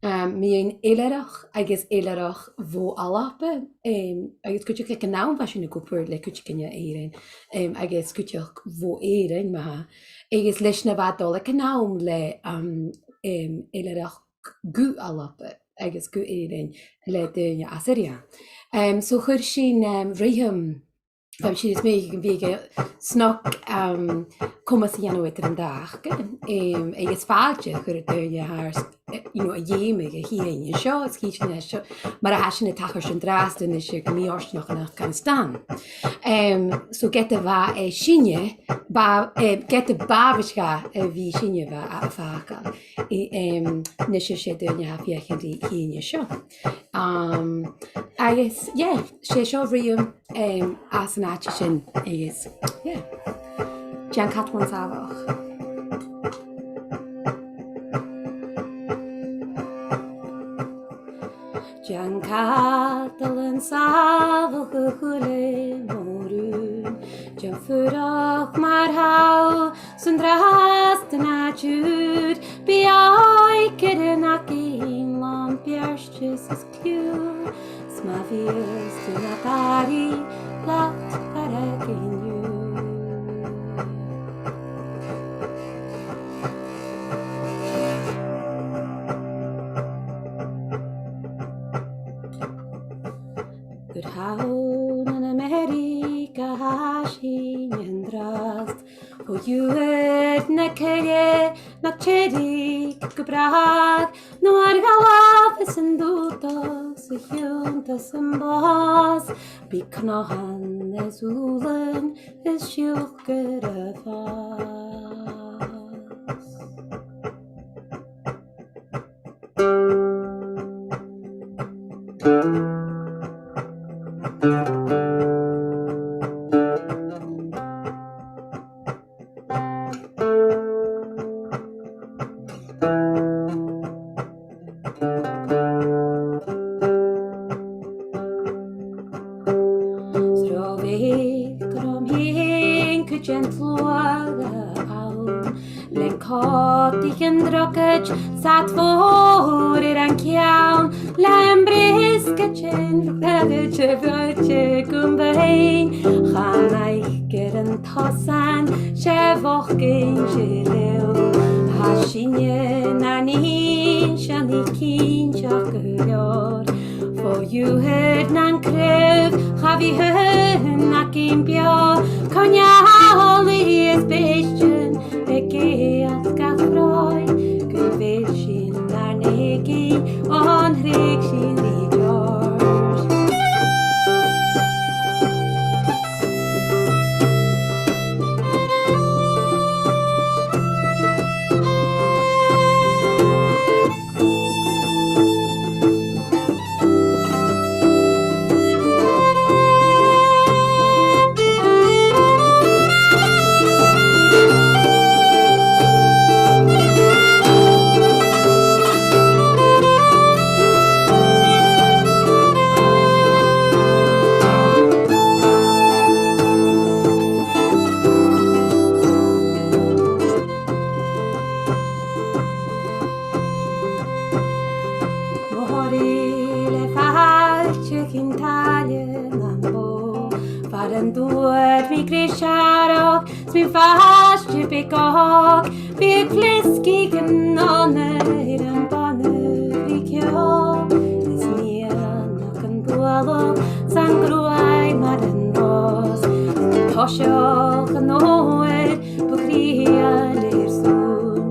um, mu dheidhinn eilthireachd agus eilthireachd bho Alba, um, agus cuideachd aig an àm bha sinn ag obair le cuideigin à Èirinn, um, agus cuideachd bho Èirinn, ma-thà. Agus leis na bha dol aig an àm le, um, um, eilthireachd gu Alba agus gu Èirinn le daoine à Siria. Um, so chuir sinn, um, ruitheam Bha sinn a' smaoineachadh gum biodh e snog, um, coimeas a dhèanamh eadar an dà aca, um, agus fàilte a chur air daoine a tha air, eh, you know, a dh'fheumadh a thighinn an seo, is chì sinn e seo, mar a tha sinn a' tachairt an-dràsta a-nis gu mì-fhortanach ann an Afghanistan. Um, so ged a bha e sinne, bha, eh, ged a b' àbhaist dha a bhith sinne, bha e a' fàgail. I, um, a-nis 's e daoine a tha a' feuchainn ri thighinn an seo. Um, agus, yeah, 's e seo ruitheam, um, às an àite sin, agus, yeah. Dèan Cadal an Sàmhach. Dèan Cadal an Sàmhach a h-uile mòran, dèan fuireach mar tha thu san-dràsta nad ùir, bidh òigridh againn làn beartas is cliù, 's ma bhios tu nad àirigh, leat fhathast an-diugh. Gur ann ann an Ameireagaidh a tha sinn an-dràsta, o iuchair na coille nach tèid gu bràth, no ar ghabh leamh is an dùdas, a chionn 's am bàs, bidh cnothan is ùbhlan is siùcar a' fàs. Sròbhaidh grom fhèin cuid den t-sluagh ann, len còtaichean drogaid, sad mhòr air an ceann, lem briosgaidean fhreagairt a' bhruidhinn gum buin. Chan fhaic air an tosan, 's e bhochdainn 's e leò. Tha sinne nan inntinn, 's ann a tha cinnteach gu leòr. Fo iuchair nan craobh, cha bhi aon againn beò. Coinnealaidh is bèistean, a' gabhail gach bròin, gu bheil sinn nar n-èiginn, on threig sinn ri George. 'S mi faisg air bith gog, bidh e a' plisgeadh an fhonn air am bonn a bhith ceò. Is nighean a' bualadh san gruaidh mar an ròs, an toiseach an òir, bu chridheil air sùil.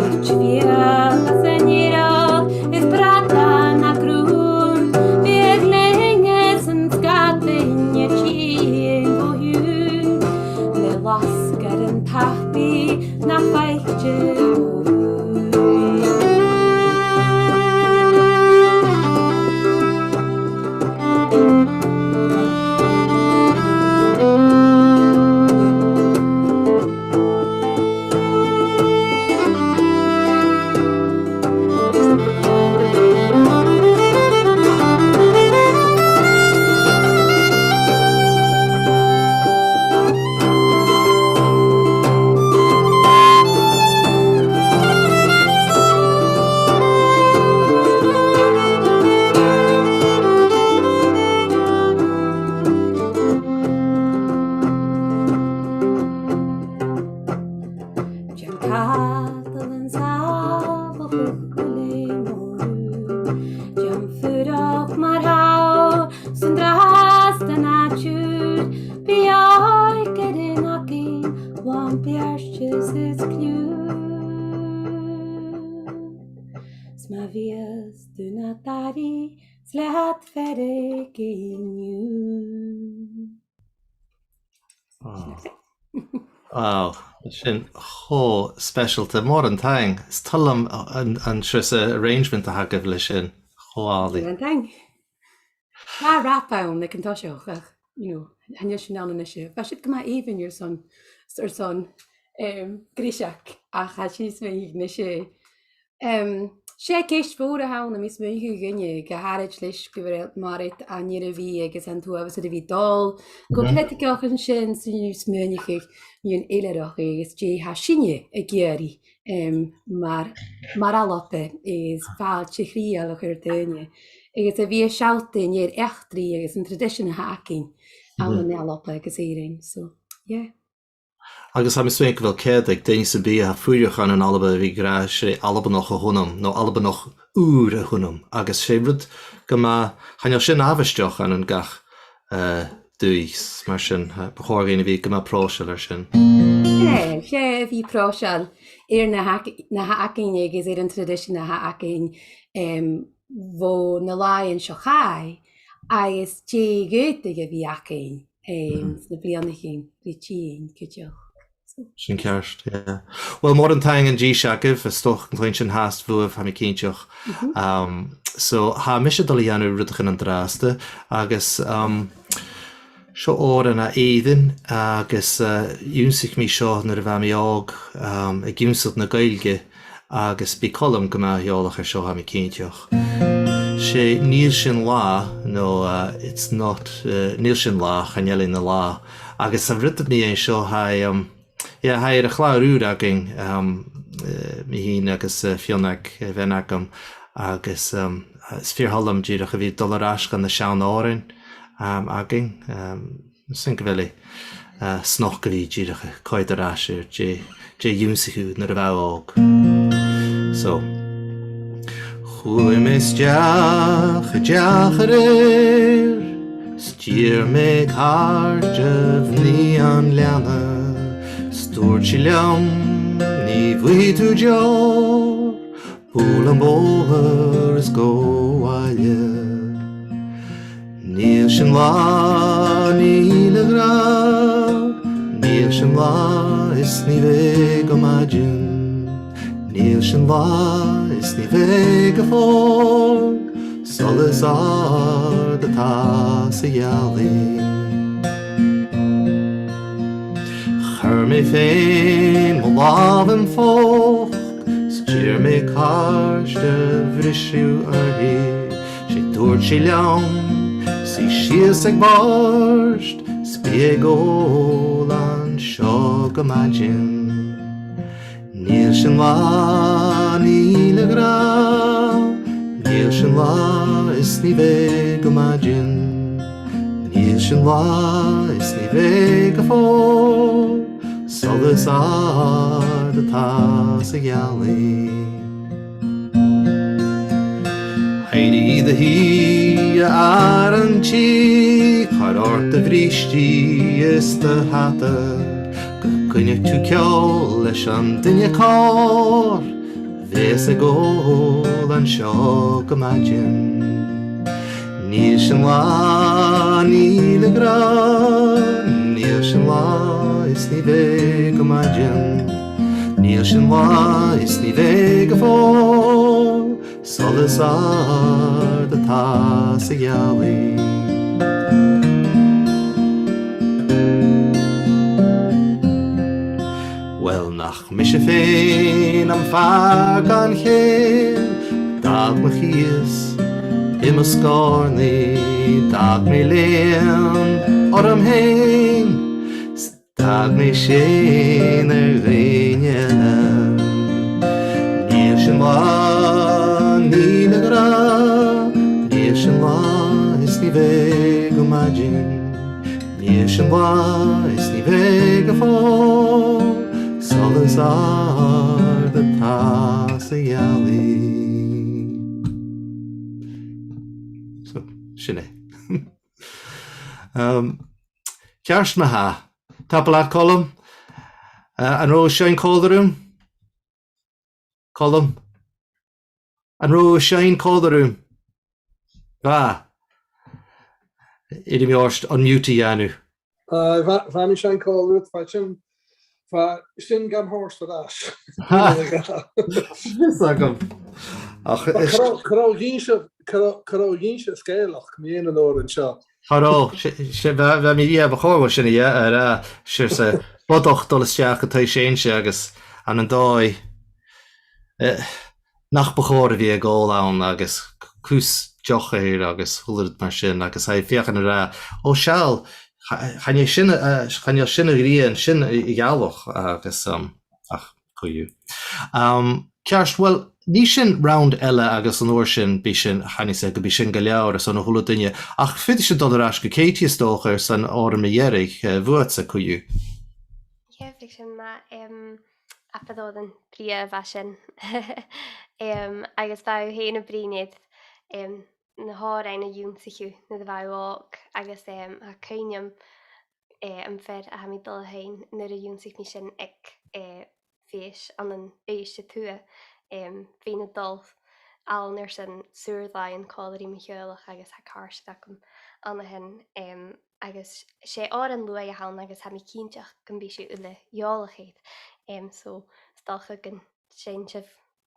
Ach fiadh as an iarraidh is bradan a' grùn, bidh e a' cluinntinn sgadain a' tighinn bho thùs, le lasgar an tapaidh nach fhaic thu. Dèan cadal an sàbhaladh gu lèir mòr. Dèan fuireach mar tha thu, 's an-dràsta na tuirt, bidh òigridh againn làn beartas is cliù. 'S ma bhios tu nad airidh, 's leat feirg an-diugh. Oh. Wow, sin cho speisialta. Mòran taing. Is toil leam an, an, an seòrsa arrangement a th' agaibh leis sin. Cho àlainn. Mòran taing. Tha rap ann aig an toiseach, ach, you know, chan eil sin ann a-nise. Bha siud gu math èibhinn airson, airson, em, greiseag, ach tha sin a' smaoineachadh a-nise. Em, 's e ceist mhòr a th' ann, tha mi a' smaoineachadh, dhuinne, gu h-àraid leis gu bheil Mairead an Iarmhí agus an t-uabhas air a bhith a' dol gu poilitigeach an sin, 's tha mi a' smaoineachadh mun eilthireachd agus dè tha sinne ag iarraidh, em, mar, mar Alba is fàilte chridheil a chur air daoine. Agus a bhith a' sealltainn air eachdraidh agus an traidisean a th' againn ann an Alba agus Èirinn. So, yeah. Agus tha mi a' smaoineachadh gu bheil cead aig duine sam bith a tha a' fuireach ann an Alba a bhith ag ràdh, 's e Albannach a th' annam, no Albannach ùr a th' annam, agus 's e rud gu math, chan eil sin àbhaisteach ann an gach, eh, dùthaich, mar sin, eh, bu chòir dhuinn a bhith gu math pròiseil air sin. Eh, 's e a bhith pròiseil air na th' ag-, na th' againn agus air an traidisean a th' againn, em, bho na làithean seo chaidh, agus dè dh'fhaodadh a bhith againn, em, sna bliadhnaichean ri tighinn cuideachd. Sin ceart, yeah. Well, mòran taing an dithis agaibh, is dòcha gun cluinn sinn fhathast bhuaibh, tha mi cinnteach. Um, so, tha mise a' dol a dhèanamh rudeigin an-dràsta, agus, um, seo òran à Èirinn, agus, uh, dh'ionnsaich mi seo nuair a bha mi òg, um, ag ionnsachadh na Gaeilge, agus bidh Colm gu math eòlach air seo, tha mi cinnteach. 'S e Nil Sin Là, no, uh, it's not, uh, Nil Sin Là, chan eil e na là. Agus an rud a nì e an seo, tha e, um, yeah, tha e air a' chlàr ùr againn, um, uh, mi fhìn agus, uh, Fionnag, uh, a' bhean agam, agus, um, is fìor thoil leam dìreach a bhith a' dol air ais gu na seann òrain, um, againn. Um, 'S ann gu bheil e, eh, snog a bhith dìreach a' coimhead air ais air dè, dè dh'ionnsaich thu nuair a bha thu òg. So. Chuaidh mi a-steach a dh'eachar air, 's dh'iarr mi cairteal a' bhruidhinn leanna, 's thuirt i leam, "Nì bhuaithe tu deòir, buail am bòthar is gabh abhaile." Nil sin là, nil a ghràidh, nil sin là is nì bheag gu maidin. Nil sin là is nì bheag gu fòirc, solas àrd a tha sa ghealaich. Chuir mi fhèin mo làmh am foc, 's d'iarr mi cairteal a bhriseadh uirthi. 'S thuirt i leam, suidh sìos aig bòrd, 's bidh e ag òl an seo gu maidin. Nil sin là, nil a ghràidh, nil sin là is nì bheag gu maidin. Nil sin là is nì bheag gu fòirc, Solas àrd a tha sa ghealaich. Thèid do shìth a àrainntich, thoir ort do bhristidh is do thata, gun coinnich tu ceòl leis an duine còir, bheas ag òl an seo gu maidin. Nì sinn latha, nì le gràdh, nì sinn latha is nì bheidh gu maidin. Nì sinn latha is nì bheidh gu fòir, solas àrd a tha sa ghealaich. Uill, nach mise fhèin am fàth gan cheangal, dad mo chìos, i mo sgòrnaidh, dad mo leum, orm fhèin, 's dad mo sheanmhair dhaoine eile. Nì sinn latha, nì le gràdh, nì sinn latha is nì bheidh gu maidin. Nì sinn latha is nì bheidh gu fòir, solas àrd a tha sa ghealaich. So, sin e. Um, ceart ma-thà. Tapadh leat, Colm. Uh, an robh thu a' seinn còmhla rium? Colm? An robh thu a' seinn còmhla rium? Bha. Iarraidh mi ort unmute a dhèanamh. Aye, bha, bha mi a' seinn còmhla riut, bha sin, bha sin gam thoirt air ais. Ha! Fios agam. Ach, cha robh, cha robh dìnnear, cha robh, cha robh dìnnear sgeulachd mu dheidhinn an òrain seo. Cha robh, 's e, 's e, bha, bha mi, yeah, bu chòir dhomh sin a dhèanamh, air a, 's e, 's e, bodach dol a-steach gu taigh-seinnse agus ann an dòigh, eh, nach bu chòir a bhith ag òl ann agus c-, cus deoch air agus a h-uile rud mar sin agus tha e a' feuchainn ri ràdh, o seall, cha-, chan e sin, eh, chan eil sin a' ghrian, sin a, a' ghealach agus, um, ach co-dhiù. Um, ceart, uill, nì sinn round eile agus an uair sin bidh sinn, chan eil fhios gum bi sin gu leòr airson a h-uile duine. Ach faodaidh sinn dol air ais gu Katie is dòcha airson òran mu dheireadh, eh, bhuatsa co-dhiù. Yeah, bhiodh sin math, em, abair òran brèagha a bha sin. Em, agus bha thu fhèin a' bruidhinn air, em, na h-òrain a dh'ionnsaich thu nuair a bha thu òg, agus, em, tha cuimhne agam, eh, am fear a tha mi dol a sheinn nuair a dh'ionnsaich mi sin aig, eh, Fèis ann an Uibhist a Tuath, em, bhithinn a' dol ann airson saor-làithean còmhla ri mo theaghlach agus tha càirdeas agam ann a shin, em, agus 's e òran luaidh a th' ann agus tha mi cinnteach gum bi sibh uile eòlach air. Em, so, 's dòcha gun seinn sibh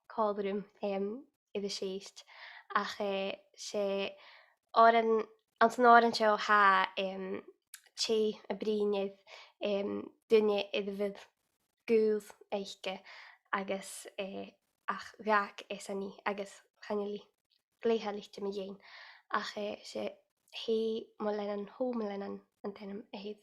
còmhla rium, em, air a' Fhèis. Ach, eh, 's e òran, anns an òran seo tha, em, tè a' bruidhinn air, em, duine air a bheil gaol aice agus, eh, ach dh'fhàg esan i agus chan eil i glè thoilichte mu dheidhinn. Ach, eh, 's e Hè mo leannan, hò mo leannan an t-ainm a th' air.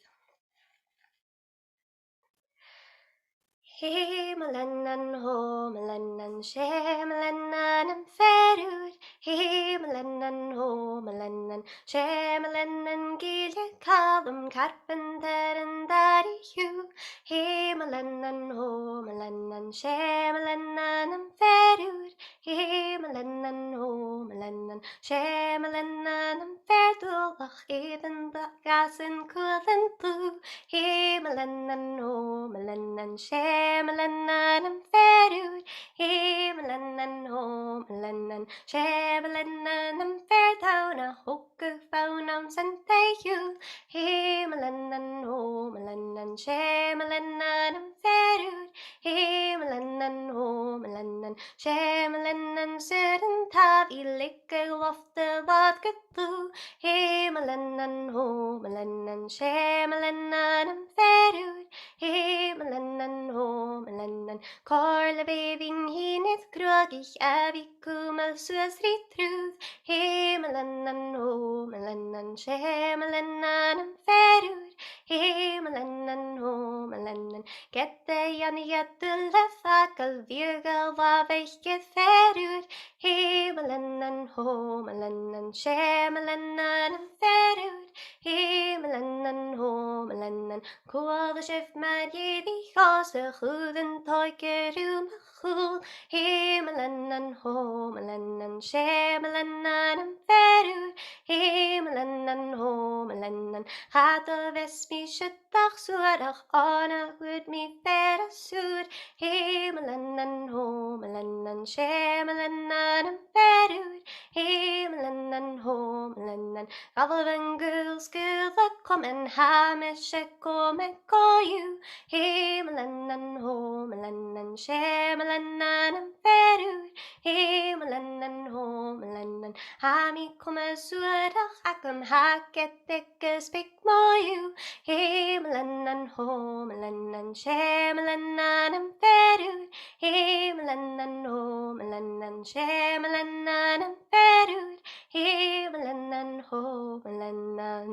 Hè mo leannan, hò mo leannan, 's e mo leannan am fear ùr. Hè mo leannan, hò mo leannan, 's e mo leannan Gille Calum, carpantar an dàrna tiugh. Hè mo leannan, hò mo leannan, 's e mo leannan am fear ùr. Hè mo leannan, hò mo leannan, 's e mo leannan am fear dualach, air an do-, gas an cuairt an dubh. Hè mo leannan, hò mo leannan, 's e mo leannan am fear ùr. Hè mo leannan, hò mo leannan, 's e mo leannan am fear donn, a thog a' bhonn anns an taigh-shiubhail. Hè mo leannan, hò mo leannan, 's e mo leannan am fear ùr. Hè mo leannan, hò mo leannan, 's e mo leannan saor an taigh, a' leigeil loft a' bhàta gu dlùth. Hè mo leannan, hò mo leannan, 's e mo leannan am fear ùr. Hè mo leannan, hò mo leannan, còir leibh fhèin fhìn air gruagaich a bhith a' cumail suas ri trùir. Hè mo leannan, hò mo leannan, 's e mo leannan am fear ùr. Hì mo leannan, hò mo leannan, ged a dhèanadh iad uile fàgail, bhiodh a làmh aige fìor ùr. Hì mo leannan, hò mo leannan, 's e mo leannan am fìor ùr. Hì mo leannan, hò mo leannan, cuala sibh mar a bha e a' còsach, uair an toiseach rium a chùl. Hì mo leannan, hò mo leannan, 's e mo leannan am fìor ùr. Hì mo leannan, hò mo leannan, cha do bheas mi siud ach suarach, on a fhuair mi fear as ùr. Hì mo leannan, hò mo leannan, 's e mo leannan am fìor ùr. Hì mo leannan, hò mo leannan, ghabh an gaol sgaoileadh comain, tha mise coma co-dhiù. Hì mo leannan, hò mo leannan, 's e mo leannan am fìor ùr. Hì mo leannan, hò mo leannan, tha mi coma suarach agam, tha ged aige as beag mo dhiù. Hì mo leannan, hò mo leannan, 's e mo leannan am fìor ùr. Hì mo leannan, hò mo leannan, 's e mo leannan am fìor ùr. Hì mo leannan, hò mo leannan.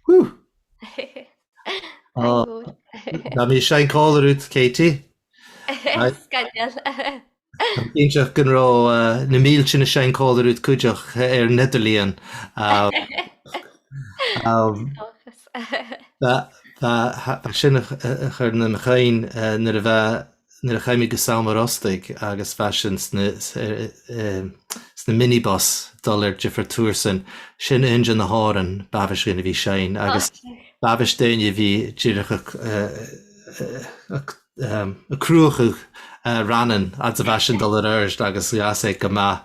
Whew. Ò, tha mi a' seinn còmhla riut, Katie. Aye. Sgoinneil. Tha mi cinnteach gun robh, eh, na mìltean a' seinn còmhla riut cuideachd, eh, air an eadar-lìon. Ah, um, Dòchas. bha, bha, tha, bha sin a ch-, a, a chur nam chuimhne, eh, nuair a bha, nuair a chaidh mi gu Sabhal Mòr Ostaig agus bha sinn sna, s-, eh, eh, sna minibus a' dol air diofar tursan. Sin aon de na h-òrain b' àbhaist dhuinn a bhith a' seinn, agus b' àbhaist daoine a bhith dìreach a', eh, eh, a', ehm, a' cruthachadh, eh, rannan fhad 's a bha sinn a' dol air adhart agus dh'fhàs e gu math,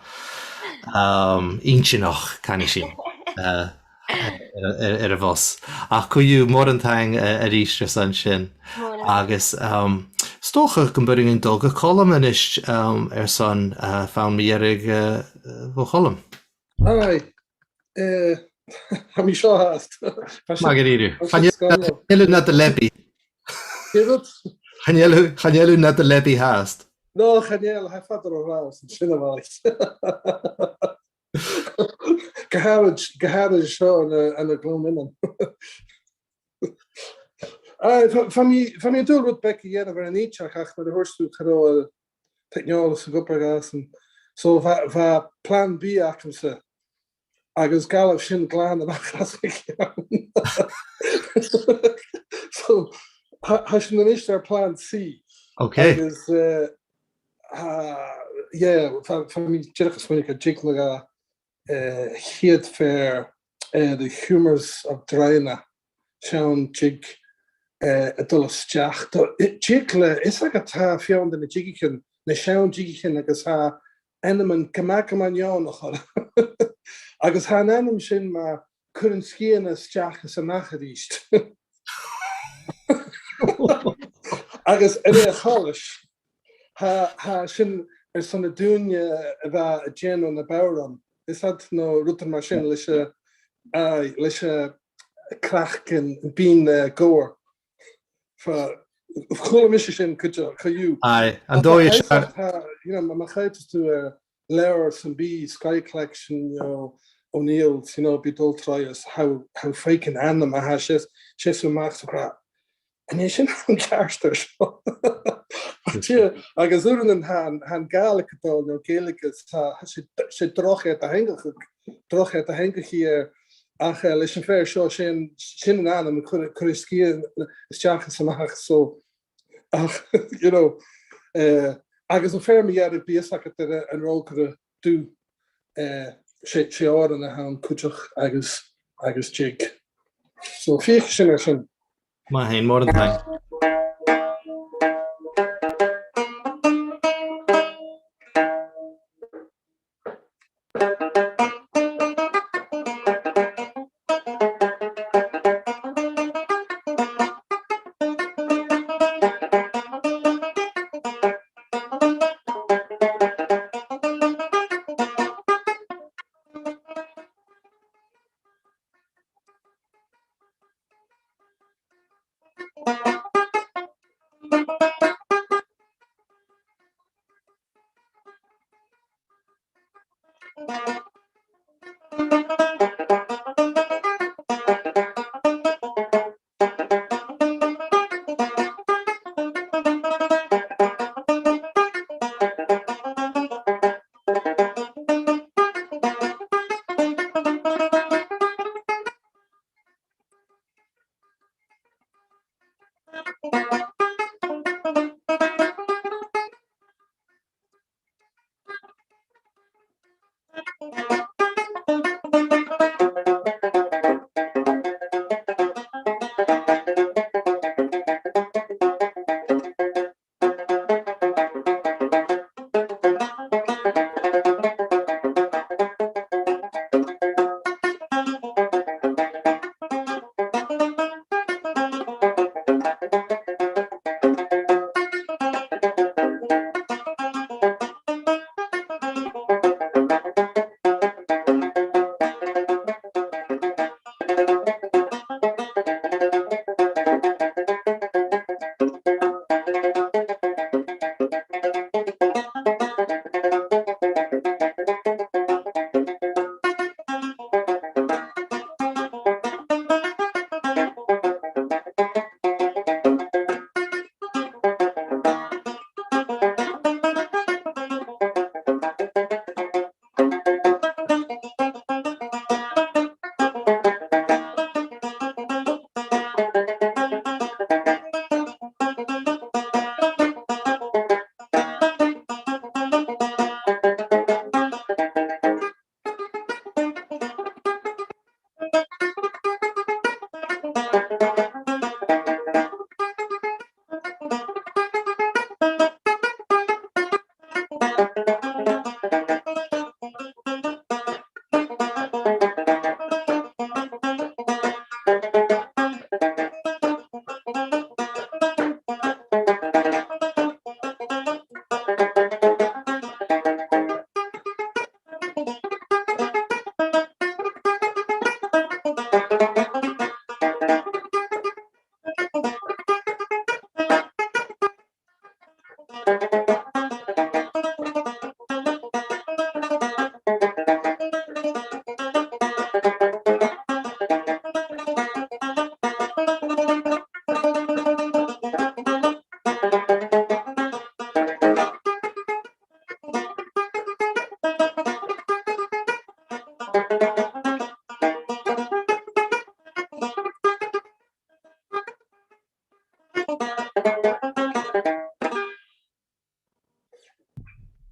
ehm, inntinneach, canaidh sinn. Eh, air, air, air a' bhus. Ach co-dhiù, mòran taing, eh, a-rithist airson sin. Mòran. Agus, um, 's dòcha gum b' urrainn dhuinn dol gu Colm a-nis, um, airson, uh, fonn mu dheireadh, uh, bho Cholm. Aye. Eh, tha mi seo fhathast. Math dha-rìribh. Chan eil, chan eil thu nad leabaidh. Dè rud? Chan eil thu, chan eil thu nad leabaidh fhathast. No, chan eil, tha e fada ro thric, sin a-mhàin. Gu h-àraid, gu h-àraid seo ann an, ann an Gleann Fhionnainn. Aye, bha, bha mi, bha mi an dùil rud beag a dhèanamh air an fhìdeag, ach mar a thuirt thu, cha robh an teicneòlas ag obair dhàsan. So bha, bha plan B agamsa, agus dh'fhalbh sin glan a-mach às mo cheann. So, tha, tha sinn a-nis air plan C. Okay. Agus, eh, tha, yeah, bha, bha mi dìreach a' smaoineachadh gur e jig no dhà, eh, a' chiad fhear, eh, The Humours of Drogheda, seann jig, eh, a' dol a-steach. Tha, eh, jig le, is e gu tha feadhainn de na jigichean, na seann jigichean agus tha ainmean gu math, gu math neònach orra. Agus tha an t-ainm sin mar cuir an sgian a-steach is a-mach a-rithist. Agus air a' choltais, tha, tha sin airson an duine a bha a' dèanamh na bodhran. Is iad no rudan mar sin leis a', aye, leis a' chraiceann, am binn, eh, gobhair. Bha, chuala mise sin cuideachd, co-dhiù. Aye, an dòigh is fearr. Tha, you know, ma, ma choimheadas tu air leabhar sam bith, Skye Collection, you know, O'Neill's, you know, bidh tu a' dol troimhe is tha, tha thu a' faicinn ainm a tha, 's e, 's e sin a-mach 's ag ràdh, an e sin an ceartuair seo? Agus uaireannan tha, tha an Gàidhlig a' dol, no Gaeilge, is tha, tha e, 's e droch eadar-theangachadh, droch eadar-theangachadh air, ach, eh, leis an fhear seo, sin, sin an t-ainm a chuir, chuir e sgian a-steach is a-mach, so, ach, you know, eh, agus am fear mu dheireadh, bidh fios agad air an, an rògaire dubh, eh, 's e, 's e òran a th' ann cuideachd agus, agus jig. So, feuch sin air sin. Math fhèin, mòran taing.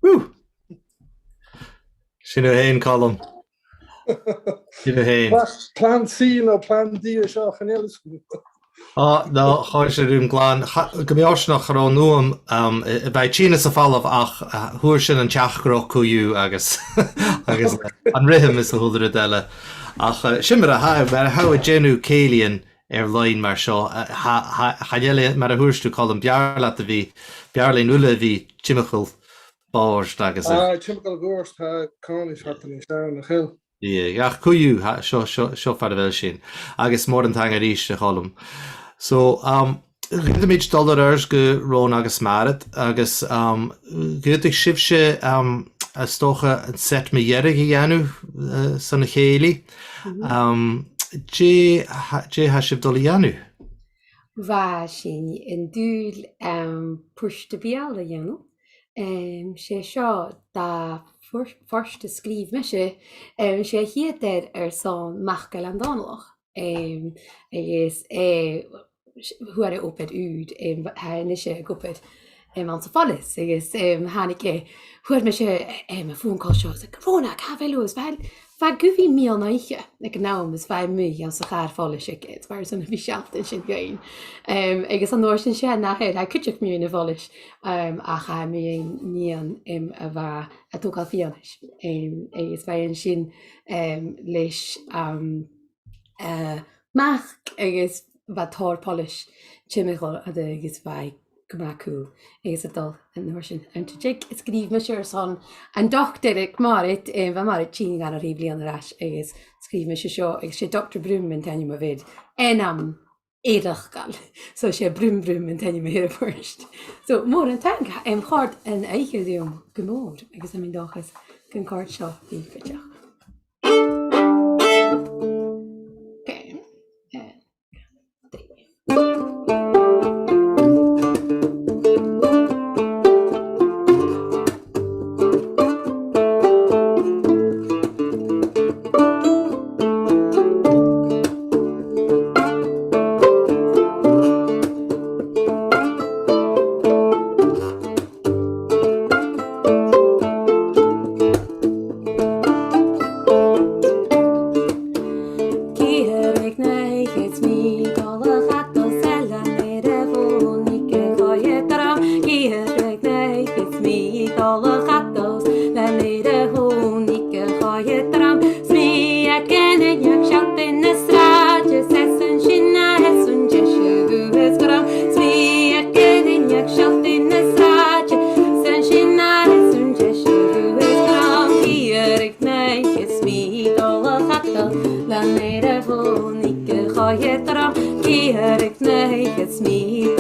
Woo! Sin thu fhèin, Calum. Sin thu fhèin. Pla-, plan C no plan D an seo, chan eil fhios agam. Ò, no, chòrd sin rium glan. Cha-, gu mì-fhortanach cha robh e nuaim, um, a, a bha tighinn às a' phailteas ach, uh, fhuair sinn an t-each ro co-dhiù agus, agus, uh, an rithim is a h-uile rud eile. Ach, uh, sin mar a tha, mar a tha thu a' dèanamh cèilidhean air loidhne mar seo, uh, tha, tha, chan eil e, mar a thuirt thu, Calum, b' fheàrr leat a bhith, b' fheàrr leinn uile a bhith timcheall bòrd agus a... Ah, timcheall bòrd, tha cànanas thart an sin, nach eil? Yeah, ach co-dhiù, tha, seo, seo, seo far a bheil sinn. Agus mòran taing a-rithist, a Chaluim. So, um, dh'fhaodamaid dol air adhart gu Rona agus Mairead, agus, um, dh'fhaodadh sibhse, um, is dòcha, an set mu dheireadh a dhèanamh, uh, son a' chèilidh. Mhm. Um, dè tha, dè tha sibh dol a dhèanamh? Bha sinn an dùil, um, puirt-à-beul a dhèanamh. Um, 's e seo dà phort-, phort a sgrìobh mise, um, 's e a' chiad fhear airson Mac Ailein Dòmhnallach. Um, agus, eh, fhuair e obair ùr, um, tha e a-nis ag obair, um, anns a' phoileas, agus, um, thàinig e, fhuair mise, um, am phone call seo, 's e, "Rona, càit a bheil thu?" Is bha, bha e gu bhith meadhan-oidhche aig an àm, is bha e a-muigh anns a' chàr-phoilis aige, is bha e airson a bhith a' sealltainn sin dhuinn. Um, agus an uair sin, 's e an ath fhear, tha e cuideachd mu dheidhinn a' phoilis, um, ach tha e mu dheidhinn nighean, um, a bha a' togail fianais. Um, agus bha e an sin, um, leis, um, eh, Mac agus bha tòrr poilis timcheall oirre agus bha e gu math cool. Agus a' dol an uair sin ann an Tìr-Beag, sgrìobh mise airson an dotair aig Mairead, eh, bha Mairead tinn gun a' thrì bliadhna air ais agus sgrìobh mise seo, agus 's e Doctor Broom an t-ainm a bh' air. Ainm eireachdail. So 's e Broom Broom an t-ainm a th' air a' phort. So mòran taing, em, chòrd an oidhche rium gu mòr, agus tha mi an dòchas gun còrd seo ribh cuideachd. Okay. Eh,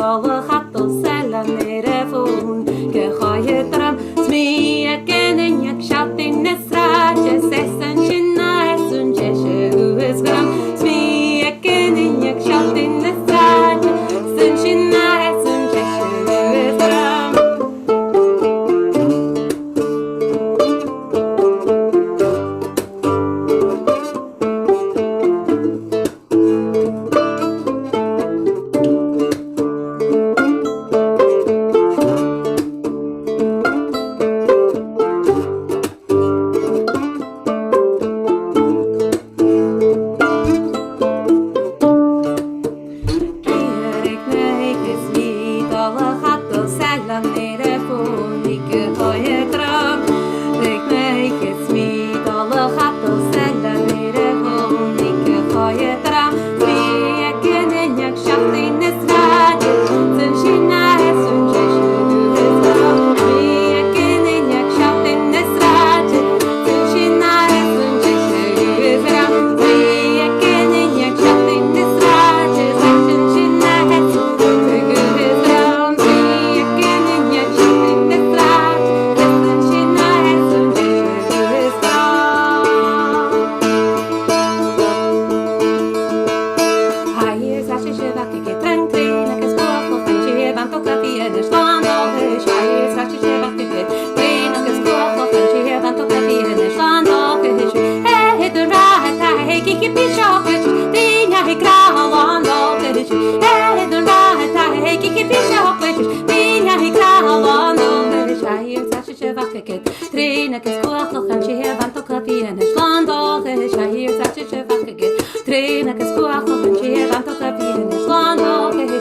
Dol a chadal seilean air a' fòn, gu choimhead orm, 's mi aig an uinneig sealltainn na sràide, 's esan sin a esan deise shuas gram. 'S mi aig an uinneig sealltainn na sràide, 's esan sin a esan deise shuas gram. Trèan agus cuachlachan, sibh an togach a bhith a-nis, slàn dol dhuibh, sibh an togach a bhith a-nis, slàn dol dhuibh.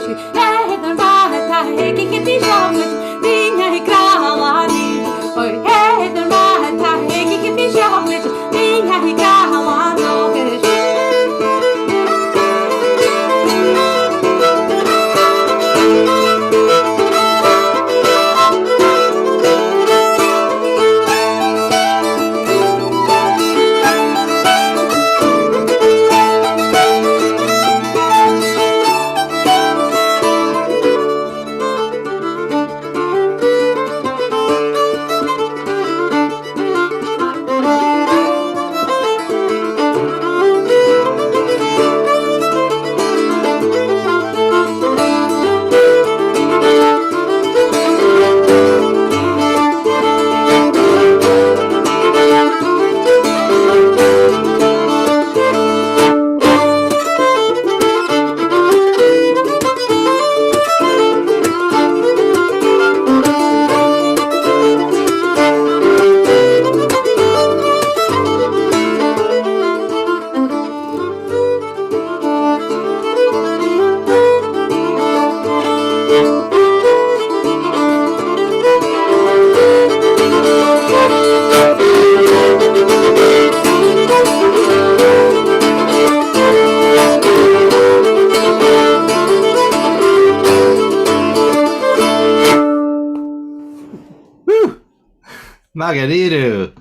Woo! Math dha-rìribh.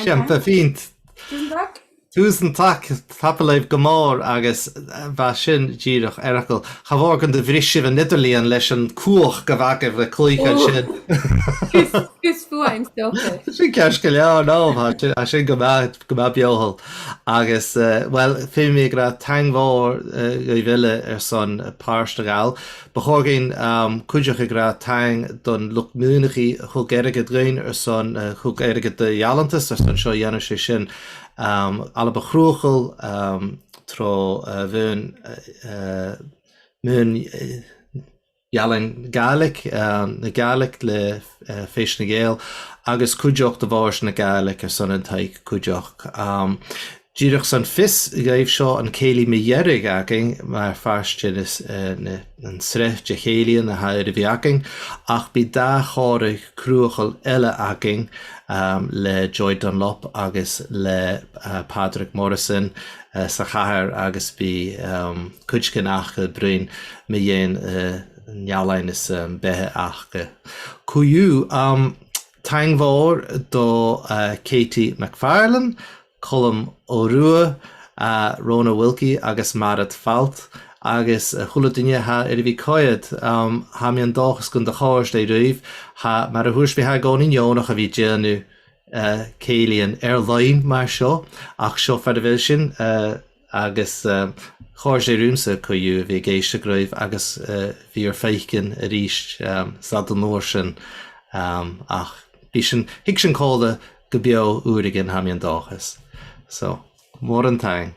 Sin fìor mhath. Tusen takk. Tusen takk, tapadh leibh gu mòr agus, eh, bha sin dìreach eireachdail. Cha mhòr gun do bhris sibh an eadar-lìon leis an chumhachd a bh' agaibh le cluich an sin. Gus, gus fuaim stoca. Sin ceart gu leòr, no, tha sin, tha sin gu math, gu math beothail. Agus, eh, uill, feumaidh mi ag ràdh taing mhòr, eh, dhuibh uile airson pàirt a ghabhail. Bu chòir dhuinn, um, cuideachd ag ràdh taing don luchd-maoineachaidh a thug airgead dhuinn airson, eh, thug airgead do Gheallantas airson seo a dhèanamh, 's e sin, um, Alba Chruthachail, um, tro, eh, mhaoin, eh, eh, mhaoin, eh, ealain Ghàidhlig, eh, na Gàidhlig le, eh, Fèis na Gàidheal, agus cuideachd do Bhòrd na Gàidhlig airson an taic cuideachd. Um, dìreach son fios dhuibh, seo an cèilidh mu dheireadh againn mar phàirt den, eh, na, an sreath de chèilidhean a tha air a bhith againn, ach bidh dà chòmhradh cruthachail eile againn, um, le Joy Dunlop agus le, eh, Pàdraig Morrison, eh, sa chathair agus bidh, um, cuideigin aca a' bruidhinn mu dheidhinn, eh, an ealain is, um, beatha aca. Co-dhiù, um, taing mhòr do, eh, Katie McFarlane, Colm Ó Rua, eh, Rona Wilkie agus Mairead Falt, agus a h-uile duine a tha air a bhith a' coimhead, um, tha mi an dòchas gun do chòrd e ribh. Tha, mar a thuirt mi, tha e an-còmhnaidh neònach a bhith a' dèanamh, uh, cèilidhean air-loidhne mar seo, ach seo far a bheil sinn, uh, agus, um, chòrd e riumsa co-dhiù a bhith ag èisteachd ribh agus, uh, bhith ur faicinn a-rithist, um, san dà uair sin. Um, ach bidh sinn, thig sinn còmhla gu beò uaireigin, tha mi an dòchas. So, mòran taing.